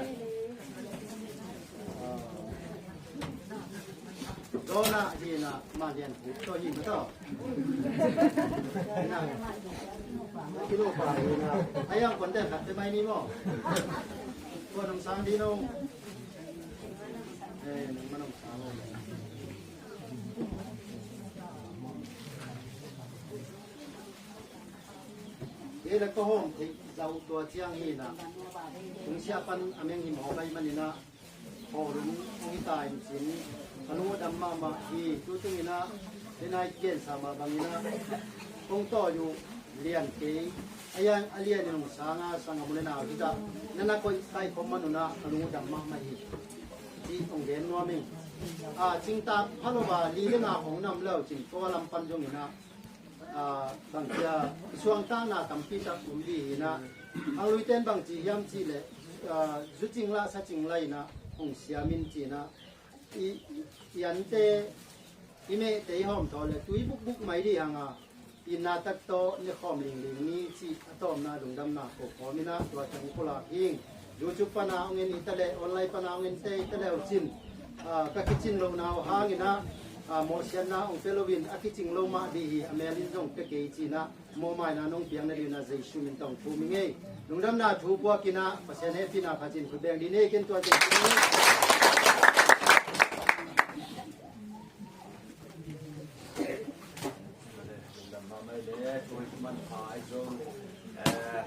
Zona hi na ma lian hu to hi ma to. Kilo pa hi na. Ayang konten khat te mai ni mo. Ko nong sang di nong. Eh, nong ma nong sang. Hi le ka hawm theih zau tua ciang hi na. Kung sia pan a meng him hawm ai man hi na. Hawlum hong hi ta in cin, ka lung a dam mahmah hi. Tu tung in ah, denai kian sa mah bang in ah, kong tawi uh lian kei. A yang a lian in hong sang a, sang a mu le nau hi ta. Na na koih kai khom man un ah, ka lung a dam mahmah hi. Ci hong gen nuam ing. A, cingtak pha lo a, li le nga hong nam le uh cin, tua lam pan zong in ah, a, bang cia, i suangtakna tampi tak um dih hi na. Ang lui ten bang ci hiam cih leh, a, zu cing lah sa cing lah in ah, hong siam in ci na. I, i ante, i mehte i hawm tawh le, tui bukbuk mai dih hang a, i na tak tawh ne khawm lingling ni cih a tawpna lungdamna ko khawm in ah, tua teng pulak hing. YouTube pana hong en hi ta leh, online pana hong en te hi ta leh uh cin, a, ka kicin lohna uh hang in ah, a, mawhsiatna hong pia lo in, a kicing lo mah dih hi, a mel in zong pia kei ci in ah, mawhmaina nong piak nading in ah Jesu min tawh thum hi ing ei. Lungdamna thu puak in ah, Pasian hehpihna pha cin khut beng dih ni, ken tua cin. Lungdam mahmah le, tua hi man pha ai zong, eh,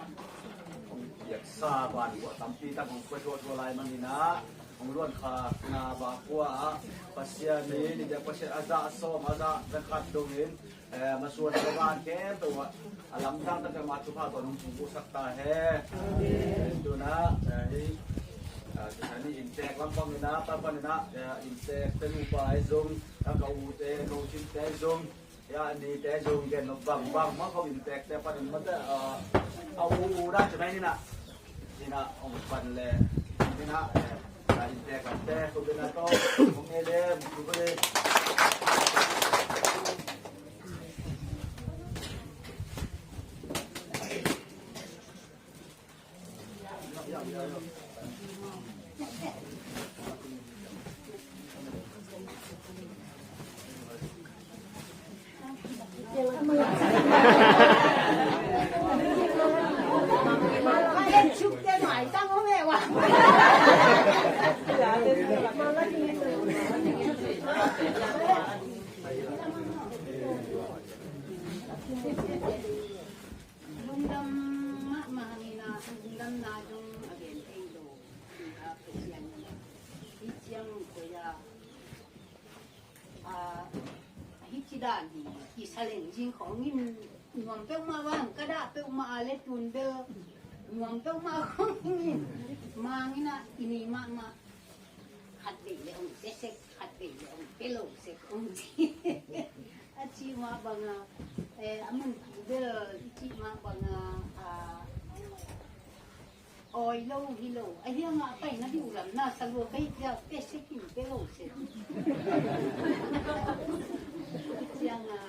hong piaksa ban kua tampi tak hong kua tua tua lai man hi na, hong luan kha na ba kua ah, Pasian ni, ni dia Pasian a zah sawm, a zah na khat dong in, eh, masuan ka ban khempeuh ah, a lamdang tak ma thupha tawh hong pumpusak ta hen. Amen. Tu na, eh, hi, ah, tu na ni inntek lam bang hi na, pan pan hi na, eh, inntek te nupa ai zong, ah, ka u te, ka u cin te zong, ya, ni te zong gen lo bang bang ma ko in tek te pan in ma te, a, a u u da te mai ni na. Ni na ong pan le. Ni na, eh, ka in tek kan te ko be na to. Ong e le, ko be le. Lungdam mahmah hangin a, lungdamna zong a gen thei lo. Hih a Pasian in a, hih ciang koi a, a, hih ci dan hi, i sa leng zing khawng in nuam peuhmah vang, ka dah peuhmah a le tun bel nuam peuhmah khawng in, mang in a, i nei mahmah. Khat vei le hong pia sek, khat vei le hong pia lo sek hong ci. A cih mah bang a, eh, a mun bel i cih mah bang a, a, awi lo hi lo. A hiang a pai na hi uh lam na sa lua ka hi pia, pia sek in pia lo sek. Ciang a,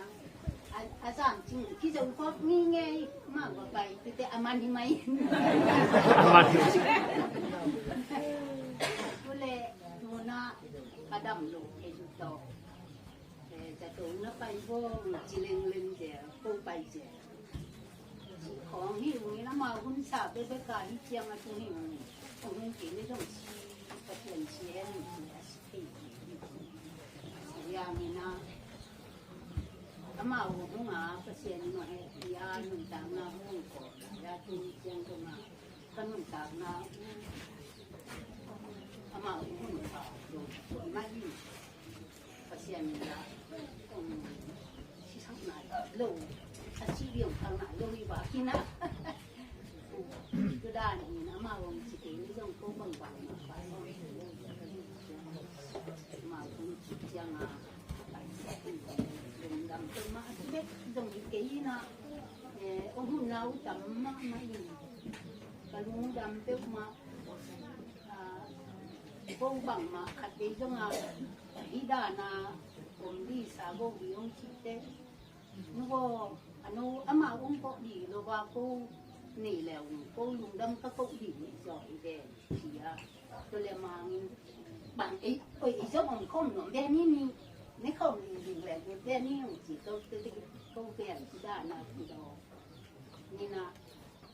A, a zam cing kizo khawk ngingei mah va pai tute a man hi mai. A man hi. Tule tuna ka dam lo kei zu to. Eh, zato na pai bo ci leng leng ze, ko pai ze. Ci khawng hi ung in amau hun sa bek bek a hi ciang a tung hi ung. Tung hi kei le zong ci, Pasian ci hen ci a ci kei. Ci yang in a Amau hong a Pasian in a hehpih a nuntakna hong kawm lai a, tuni ciang zong a ka nuntakna uh amau hong kawm lai mah in Pasian in a hong sisakna lo, a sih biang takna lo hi bak in a. Tua dan in amau hong ci kei ni zong ko bangbang mah pai hong amau hong ci ciang a pai sia in lungdam tua mah a ci bek zong hi kei in a, eh, hong hun lau tam mahmah in. Lungdam peuhmah. Ah, ko bangmah khat vei zong a, hih dan a om ding sa ko hi hong cihte. Nu ko, a nu amah hong koh ding lo a, ko nei le hong ko lungdam ka koh ding hi zaw hi ve, ci a. Tua le mangin bang ei, oi, ei zong hong khom nuam ve ni ni, ne khom ding ding le ve ni hong ci ko, ko ve hong ci dan a ci lo. Ni na,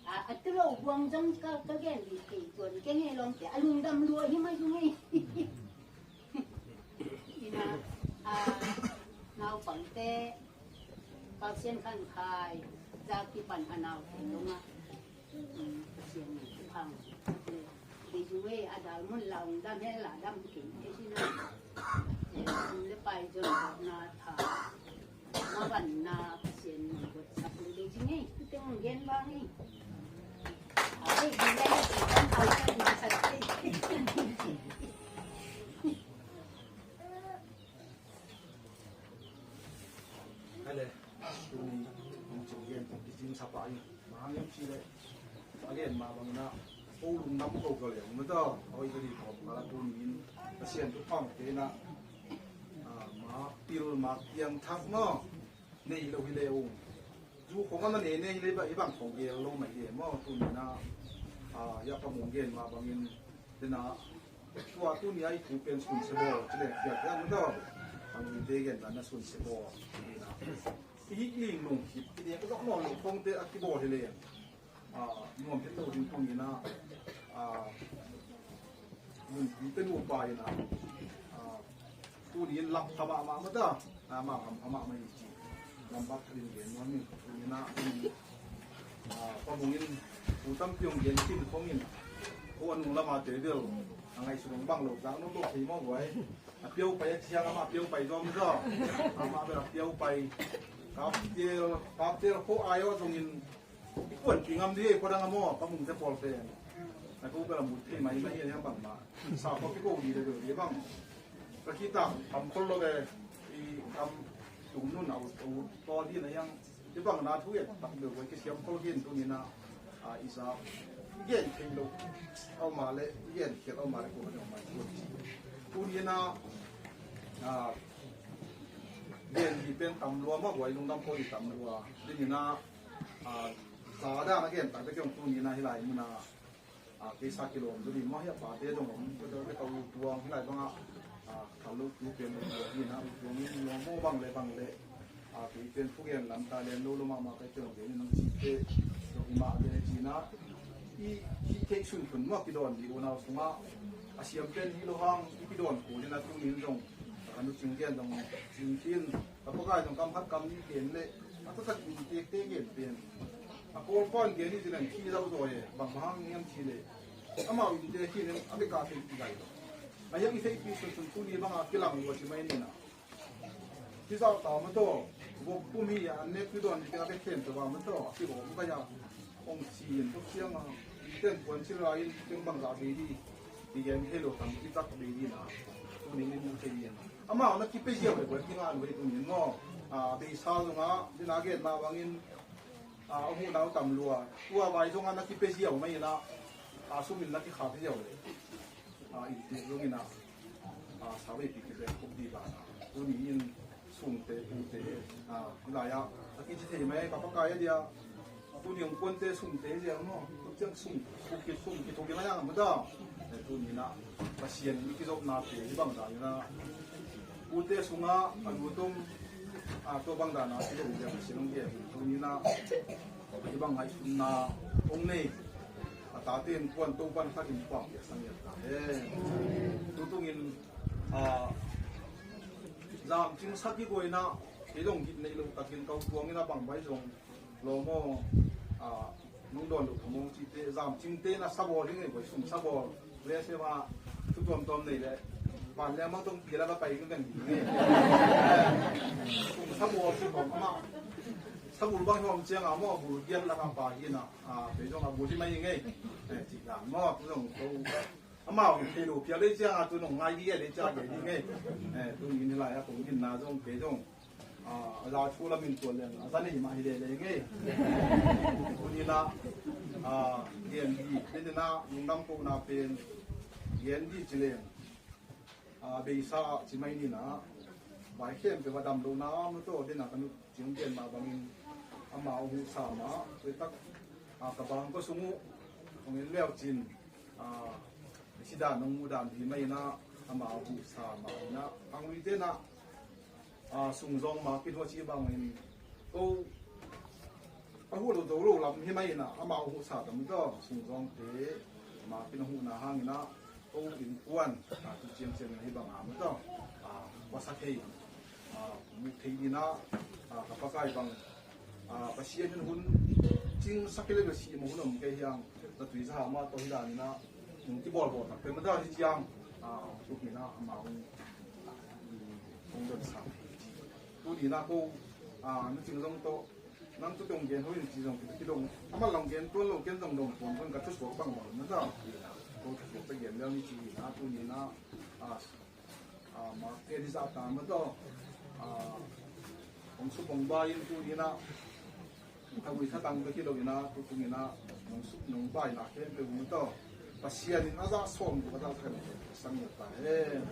a, a tu lo buang zong ka, ka gen ding kei tuan kei ngei lawmte a lungdam lua hi mah zong ei. Ina, a, naupangte, Pasian khankhai, za kipan a naupang dong a, um, Pasian in thukhang. Dei zu e, a dal mun la ong dam he la dam kei, e sina. E, um, le pai zon na tha. Mabanna Pasian mangkot sapul dei ci ngei, tu teng gen bang ngei. Ai, di lai, di lai, au, di lai, sa, di. Ale, tuni, ong cing gen, di cing sapa i, mahang em ci le. Again, ma bang na, ko lung nam ko ka le, ma ta, oi ka di ko, ma la tuni in, Pasian tu pang te na, a, ma pil ma piang thak ma. Nei lo hi le ung. Zu khong a na nei nei le ba i bang khong gel lo mai hi e maw, tuni na, a, ya pa mong gen ma bangin, tena, tua tuni a i thu pen sun se bawl, ci le, kia kia mu ta, ang i te gen na na sun se bawl, tuni na. I hik ling nung hip, i ne ka zok nawn lo khong te a kibawl hi le. A, nuam het lo ding tuni na, a, mun pi te nu pa ina, a, tuni in lak kha mahmah mah ta, a, ma kham kha mahmah hi ci. Lam bak kha din gen nuam in, tuni na, a, pa mung in, u tam piong gen kin khong in, ko a nung lama te del, a ngai su dong bang lo, dang nong lo thei maw guai. A piau pai a ciang ama piau pai zom zaw, ama bel a piau pai, kap tel, kap tel ko ai aw zong in, i kuan pi ngam di, ko dang a maw, ka mung te pawl pen. Na ko ka la mut thei mai mai hian hian bang ma. Sa ko pi ko di le do di bang. Ka ki ta, kam khol lo be, i kam tung nun au, au, to di na hiang. I bang na thu et, tak do ko ki siam khol hian tu ni na, a, i sa. Gen thei lo. Au ma le, gen khel au ma le ko ka dong mai ko. Tu ni na, a, gen di pen tam lua ma, ko i lungdam ko i tam lua. Di ni na, a, sa da na gen tak de kiong tu ni na hi lai mu na. A, kei sa kilawm zaw ding maw, hi a pate zong om, ka u tuang hi lai bang a, a, thal lo tu pen lo tuang hi na, u tuang in lawm maw bang le bang le, a, kei pen thugen lam ta len lo lo mahmah kei pen lo gen in nang cite, zong i mah gen ci na, i, i theih sunsun maw kidawn dih unau sungah, a siam pen hi lo hang, i kidawn kul in a tu nin zong, a nu cing gen zong, cing khin, Ka pakai zong kam khat kam nih gen le, a taktak in tekte gen pen. A pawl pawl gen hi ci leng khi zau zaw e, bang hang hiam ci le. Amau in te khi nen a beka thei i gai lo. A hiang i theipi sunsun tuni banga kilang lua ci mai nina. Khi zau ta ma taw, vok pum hi a nek pi dawn ni te a bek khem taw ma taw, a kibawm ka ya. Ong ci in tuk siang a, i ten puan ci la in, teng bang za bei di. I gen hei lo tam i tak bei di na. Tuni in mu thei di na. Amau na kipia ziau le buai kinga lu hei tuni in maw. A, beisa zongah, dina gen mah bangin, a, a muh nau tam lua. Tua vai zongah na kipia ziau mah ina, a, sum in na kikhak ziau le. A, i tek zong ina, a, sa vei pi kibek khup di bana. Tuni in sumte, pute, a, lai-ah, a kici thei mai, ka pakai a dia. Tuni hong kuante sumte ziau maw? Tuk ciang sum, sum ki, sum ki thuk i mai ang mada. Eh, tuni na, Pasian i kizopnate, i bang dan na. Pute sunga, a lutum, a, tua bang dan na, kizop dia, Pasian hong dia, tuni na, i bang ngaihsutna, hong nei. A tate in kuan to pan khat in kuan dia sang dia ta. Eh, tutungin, a, zam cing sak i guai na, kei dong git nei lo takin kau tuang ina bang bai zong, Lo maw, a, nong dawn lo kha mong cite, zam cingte na sabawl ding ei, boi sum sabawl. Ve se ma, thu tuamtuam nei le. Ban le mang tong pi la ka pai ka kan ding ei. Sum sabawl si kong ma. Sabul bang hom ciang a maw, bul giat la ka pa hi na. A, pe zong a bul hi mai ngei. Eh, ci dan maw, tu zong ko. Amau thei lo pia le ciang a tu nong ngai di le ciang a di ngei. Eh, tu ni lai a kong din na zong pe zong. Ah, a za thu lamin tuan leng a za nei mah hi lele ngei. Tuni-in ah, ah, gen dih, tuni-in ah lungdam kohna pen gen dih ci leng, ah, beisa ah ci mai ni-in ah, vai khempeuh a dam lohna a om lo tawh, den a ka nu Cing gen mah bangin amau huhsa mah, tuitak, ah, ka bang ko sung uh hong en leu cin, ah, sidan hong muh dan hi mah in ah, amau huhsa mah in ah, a uite in ah, ah, sung zawng mah kin hua ci bangin, ko a huh lo zo lo lam hi mah in ah, amau huhsa tam tawh, sung zawngte mah kin a huhna hangin ah, ko innkuan, ah, tu ciangciang in ah hi bang a mah tawh, ah, kua sa thei, ah, mu thei in ah, ah, ka Pakai bang, ah, Pasian in hun cingsak hi leh bel si mah hun om kei hiang, na tui za ha mah tawh hi dan in ah, hong kibawlbawl tak peuhmah dan hi ciang, ah, tuk in ah, amau hong, hong donsak thei ci. Tuni-in ah ko, ah, nu Cing zong tawh, nang tawh kong gen ho in ci zong kidong, amah long gen tuan lo, ken zong dong tuan tuan, ka thusuak bangbang na ta. Ko thusuak ta gen leu ni ci hi in ah, tuni-in ah, ah, ah, mah ken hi zah ta mah tawh, ah, hong suk hong bai in tuni-in ah, a ui khat tang bek hi lo in ah, tutung in ah, nong suk nong baina khempeuh mah tawh, Pasian in a zah sawm tuk a zah khat sang ngiat ta hen.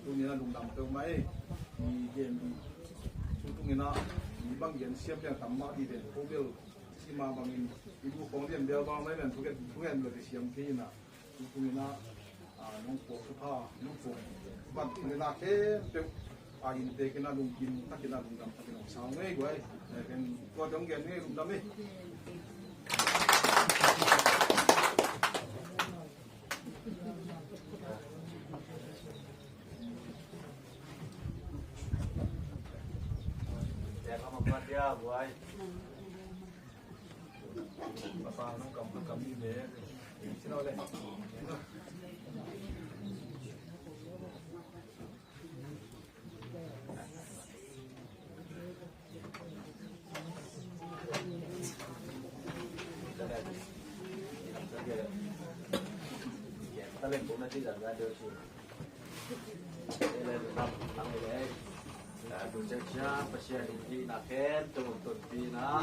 Tuni-in ah lungdam peuhmah ei. I gen tutung in ah, mi bang gen siam lian tam mah dih den ko bel, ci mah bangin, i bu khong lian bel bang mai len, thu gen, thu gen lo te siam kei in ah, tutung in ah, ah, nong puak thupha, nong puak ban tung in ah khempeuh, ah, inntek in ah lungkim tak in ah lungdam tak in ah hong sa ngei guai. Eh, ken tua dong gen ngei, lungdam ei. Pasian in hihna khempeuh hong tonpih in ah,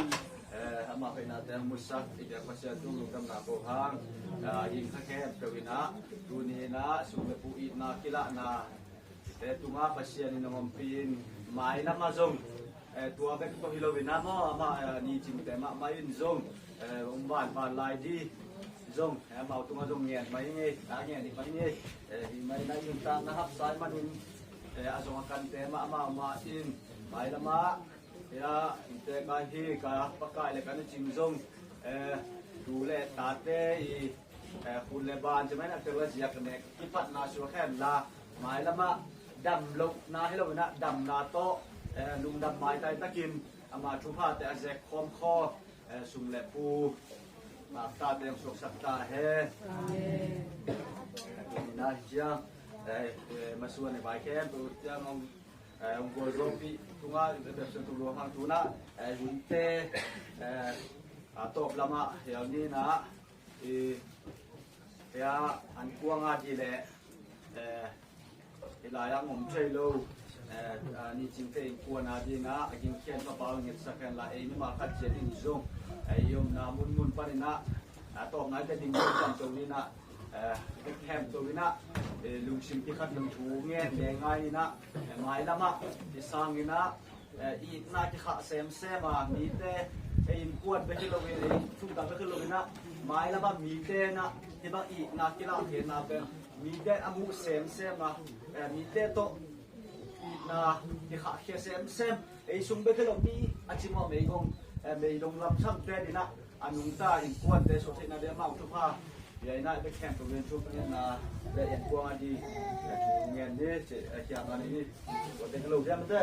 eh, amah hoihnate hong musak, i biak Pasian tung lungdamna ko hang, eh, ging kha khempeuh in ah, tuni in ah sum le pu itna kilahna te tungah Pasian in hong ompih in, mailam ah zong, eh, tua bek tawh hi lo in ah maw, amah, eh, ni cingte mahmah in zong, eh, hong banban lai dih zong, eh, amau tungah zong ngen mai ngei, ta ngen hi mai ngei, eh, hi mai na in ta na hap sai manin, eh, a zong a kante mah amau mah in, mailam ah, hia, inntek ah hi ka Pakai le ka Nu Cing zong, eh, tu le tate i, eh, khun le ban ci mai na tel a ziak nek kipatna suak hen la, mailam ah dam lohna hi lo in ah damna tawh, eh, lungdam maitai takin ama thuphate a zek khawm khaw, eh, sum le pu, ah, tate hong suaksak ta hen. Amen. Eh, tuni in ah hi ciang, eh, eh, masuan i vai khempeuh ciang hong, eh, hong gualzawhpih tungah, eh, bek sun tuk luang hang tu in ah, eh, hunte, eh, a tawp lamah hiau ni in ah, i, hia an kuang a di le, eh, i lai ang om thei lo, eh, ah, ni cingte innkuan a ding ah, a gingkhian mah pau ngetsak hen la, ei mimal khat ciat in zong, eh, i omna munmun pan in ah, a tawpna i te ding ding tam to ni in ah, eh, i khempeuh in ah, eh, lungsim kikhat lungthu ngen ngai in ah, eh, mailam ah i sang in ah, eh, itna kikhah semsem a, mite, eh, innkuan bek hi lo in, eh, thumtak bek hi lo in ah, mailam ah mite in ah hih bang itna kilah khenna pen mite a muh semsem a, eh, mite tawh itna kikhahkhia semsem, ei sung bek hi lo, mi a cimawh meigong, eh, meidong lam samte in ah a nungta innkuante suaktheihna ding amau thupha pia in ah, bek khempeuh in thupha ngetna le innkuan a di, eh, thu ngen ni ci, eh, kiang a ni ni. Tua tek lo diam te.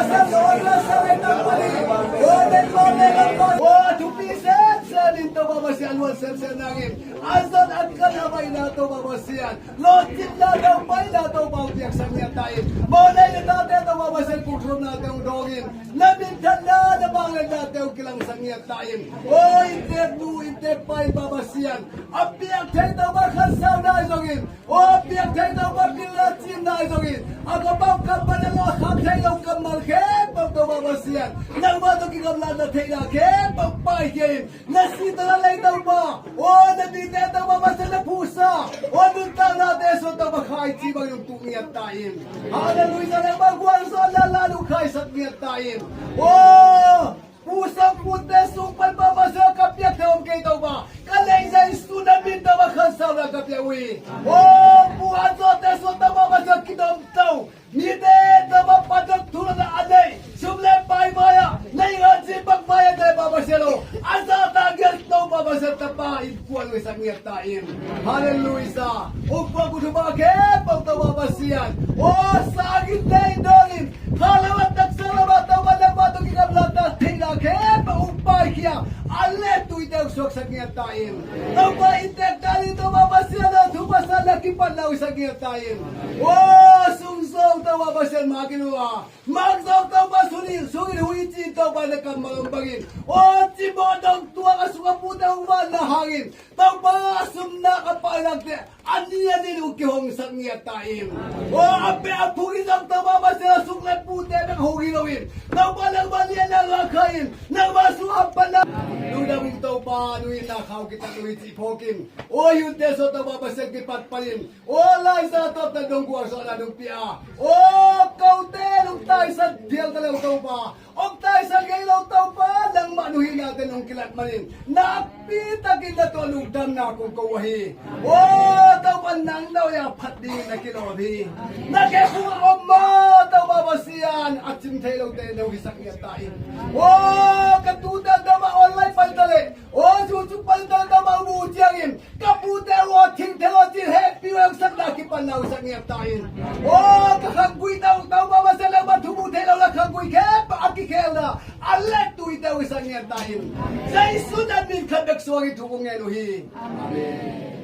Sa lawng la sa lei tak pali. Aw, den lawng lei tak pali. Aw, thupi semsem in Topa Pasian, luan semsem nangin a zon a kan a baihna Topa Pasian, lawhcinna Topa, baihna Topa hong piaksak ngiat ta in. Mawlei le tate Topa Pasian, kungkhawmnate hong dawng in, na minthanna na vangliatnate hong kilangsak ngiat ta in. Aw, inntek nu inntek pa in Topa Pasian, a piak thei Topa khansauna ahi zongin, aw, a piak thei Topa pilna cinna ahi zongin, a ka bau kammal a lo a khak thei lo kammal khempeuh Topa Pasian, nangmah tawh kigamlatna theihna khempeuh paikhia in, na sihna lei Topa, aw, na dingte Topa Pasian na phuhsa, aw, nuntaknate sung Topa khaici bangin hong tuh ngiat ta in. Halleluiah, nangmah gualzawhna la hong khaisak ngiat ta in. Aw, Pu Sangpute sung pan Topa Pasian ka piak thei om kei Topa. Ka lei Jesu na min Topa khansauna ka pia uh hi. Aw, Pu An Zawte sung Topa Pasian kidomto. Mite Topa Pasian thulana a nei. Sum le pai mai-ah, na i ngan cin bak mai-ah Topa Pasian aw. A zahtak ngiat Topa Pasian tapa in kuan uh i sak ngiat ta in. Halleluiah. Ukpa kuthuma khempeuh Topa Pasian, aw, sangin nei dongin, kha lamah taksa lamah Topa nangmah tawh kigamlatna theihna khempeuh hong paikhia, a let tuite hong suaksak ngiat ta in. Topa inntek ta in Topa Pasian aw, thupha sa na kipatna hong sak ngiat ta in. Aw, sum zong Topa Pasian mak in uh a, mak zong Topa sungin, sungin hui cin Topa na kammal om bangin, aw, cimawh dong tuak a sung a pute hong vanna hangin, Topa a sumna a painakte a ni a ni-in hong kihongsak ngiat ta in. Aw, a peh a phung in zong Topa Pasian a sung le pute bek hong hi loin, Topa nangmah lianna ngah kha in, nangmah sung hamphatna. Lungdam ung Topa, nu in na khau kitat uh hi cih phawk in. Aw, i hunte sung Topa Pasian kipat panin, aw, Lai Siangtho tawh dong gualzawhna dong pia. Aw, kote nong taisan phial ta lo Topa, hong taisan ngei lo Topa, nangmah nu hihnate nong kilat manin nakpi takin na tungah lungdamna kong ko uh hi. Aw, Topa nang na hoih a phat dingin na kilawm hi. Na khephung a om maw Topa Pasian, a cing thei lote nong hisak ngiat ta in. Aw, ka tute Topa online pan ta leh, aw, YouTube pan ta leh Topa mu ciangin ka pute uh aw thingthe lo cin hehpih uh hong sakna kipatna hong sak ngiat ta in. Aw, ka khanggui ta uh Topa Pasian nangmah thu mu thei lo la khanggui khempeuh a kikhelna a let tuite hong sak ngiat ta in. Jesu na min khat bek suangin thu kong ngen uh hi. Amen.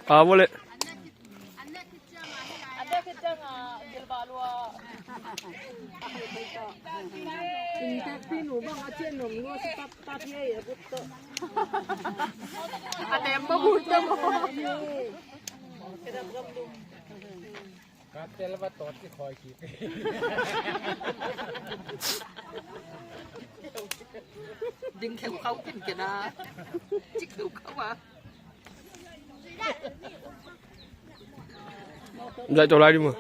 Ka vawleh. A lem ma bu ta mo. Ka tel va tot ki khoi ki. Ding kheu khau kin kena. Chik kheu khau a. Zai to lai di mo.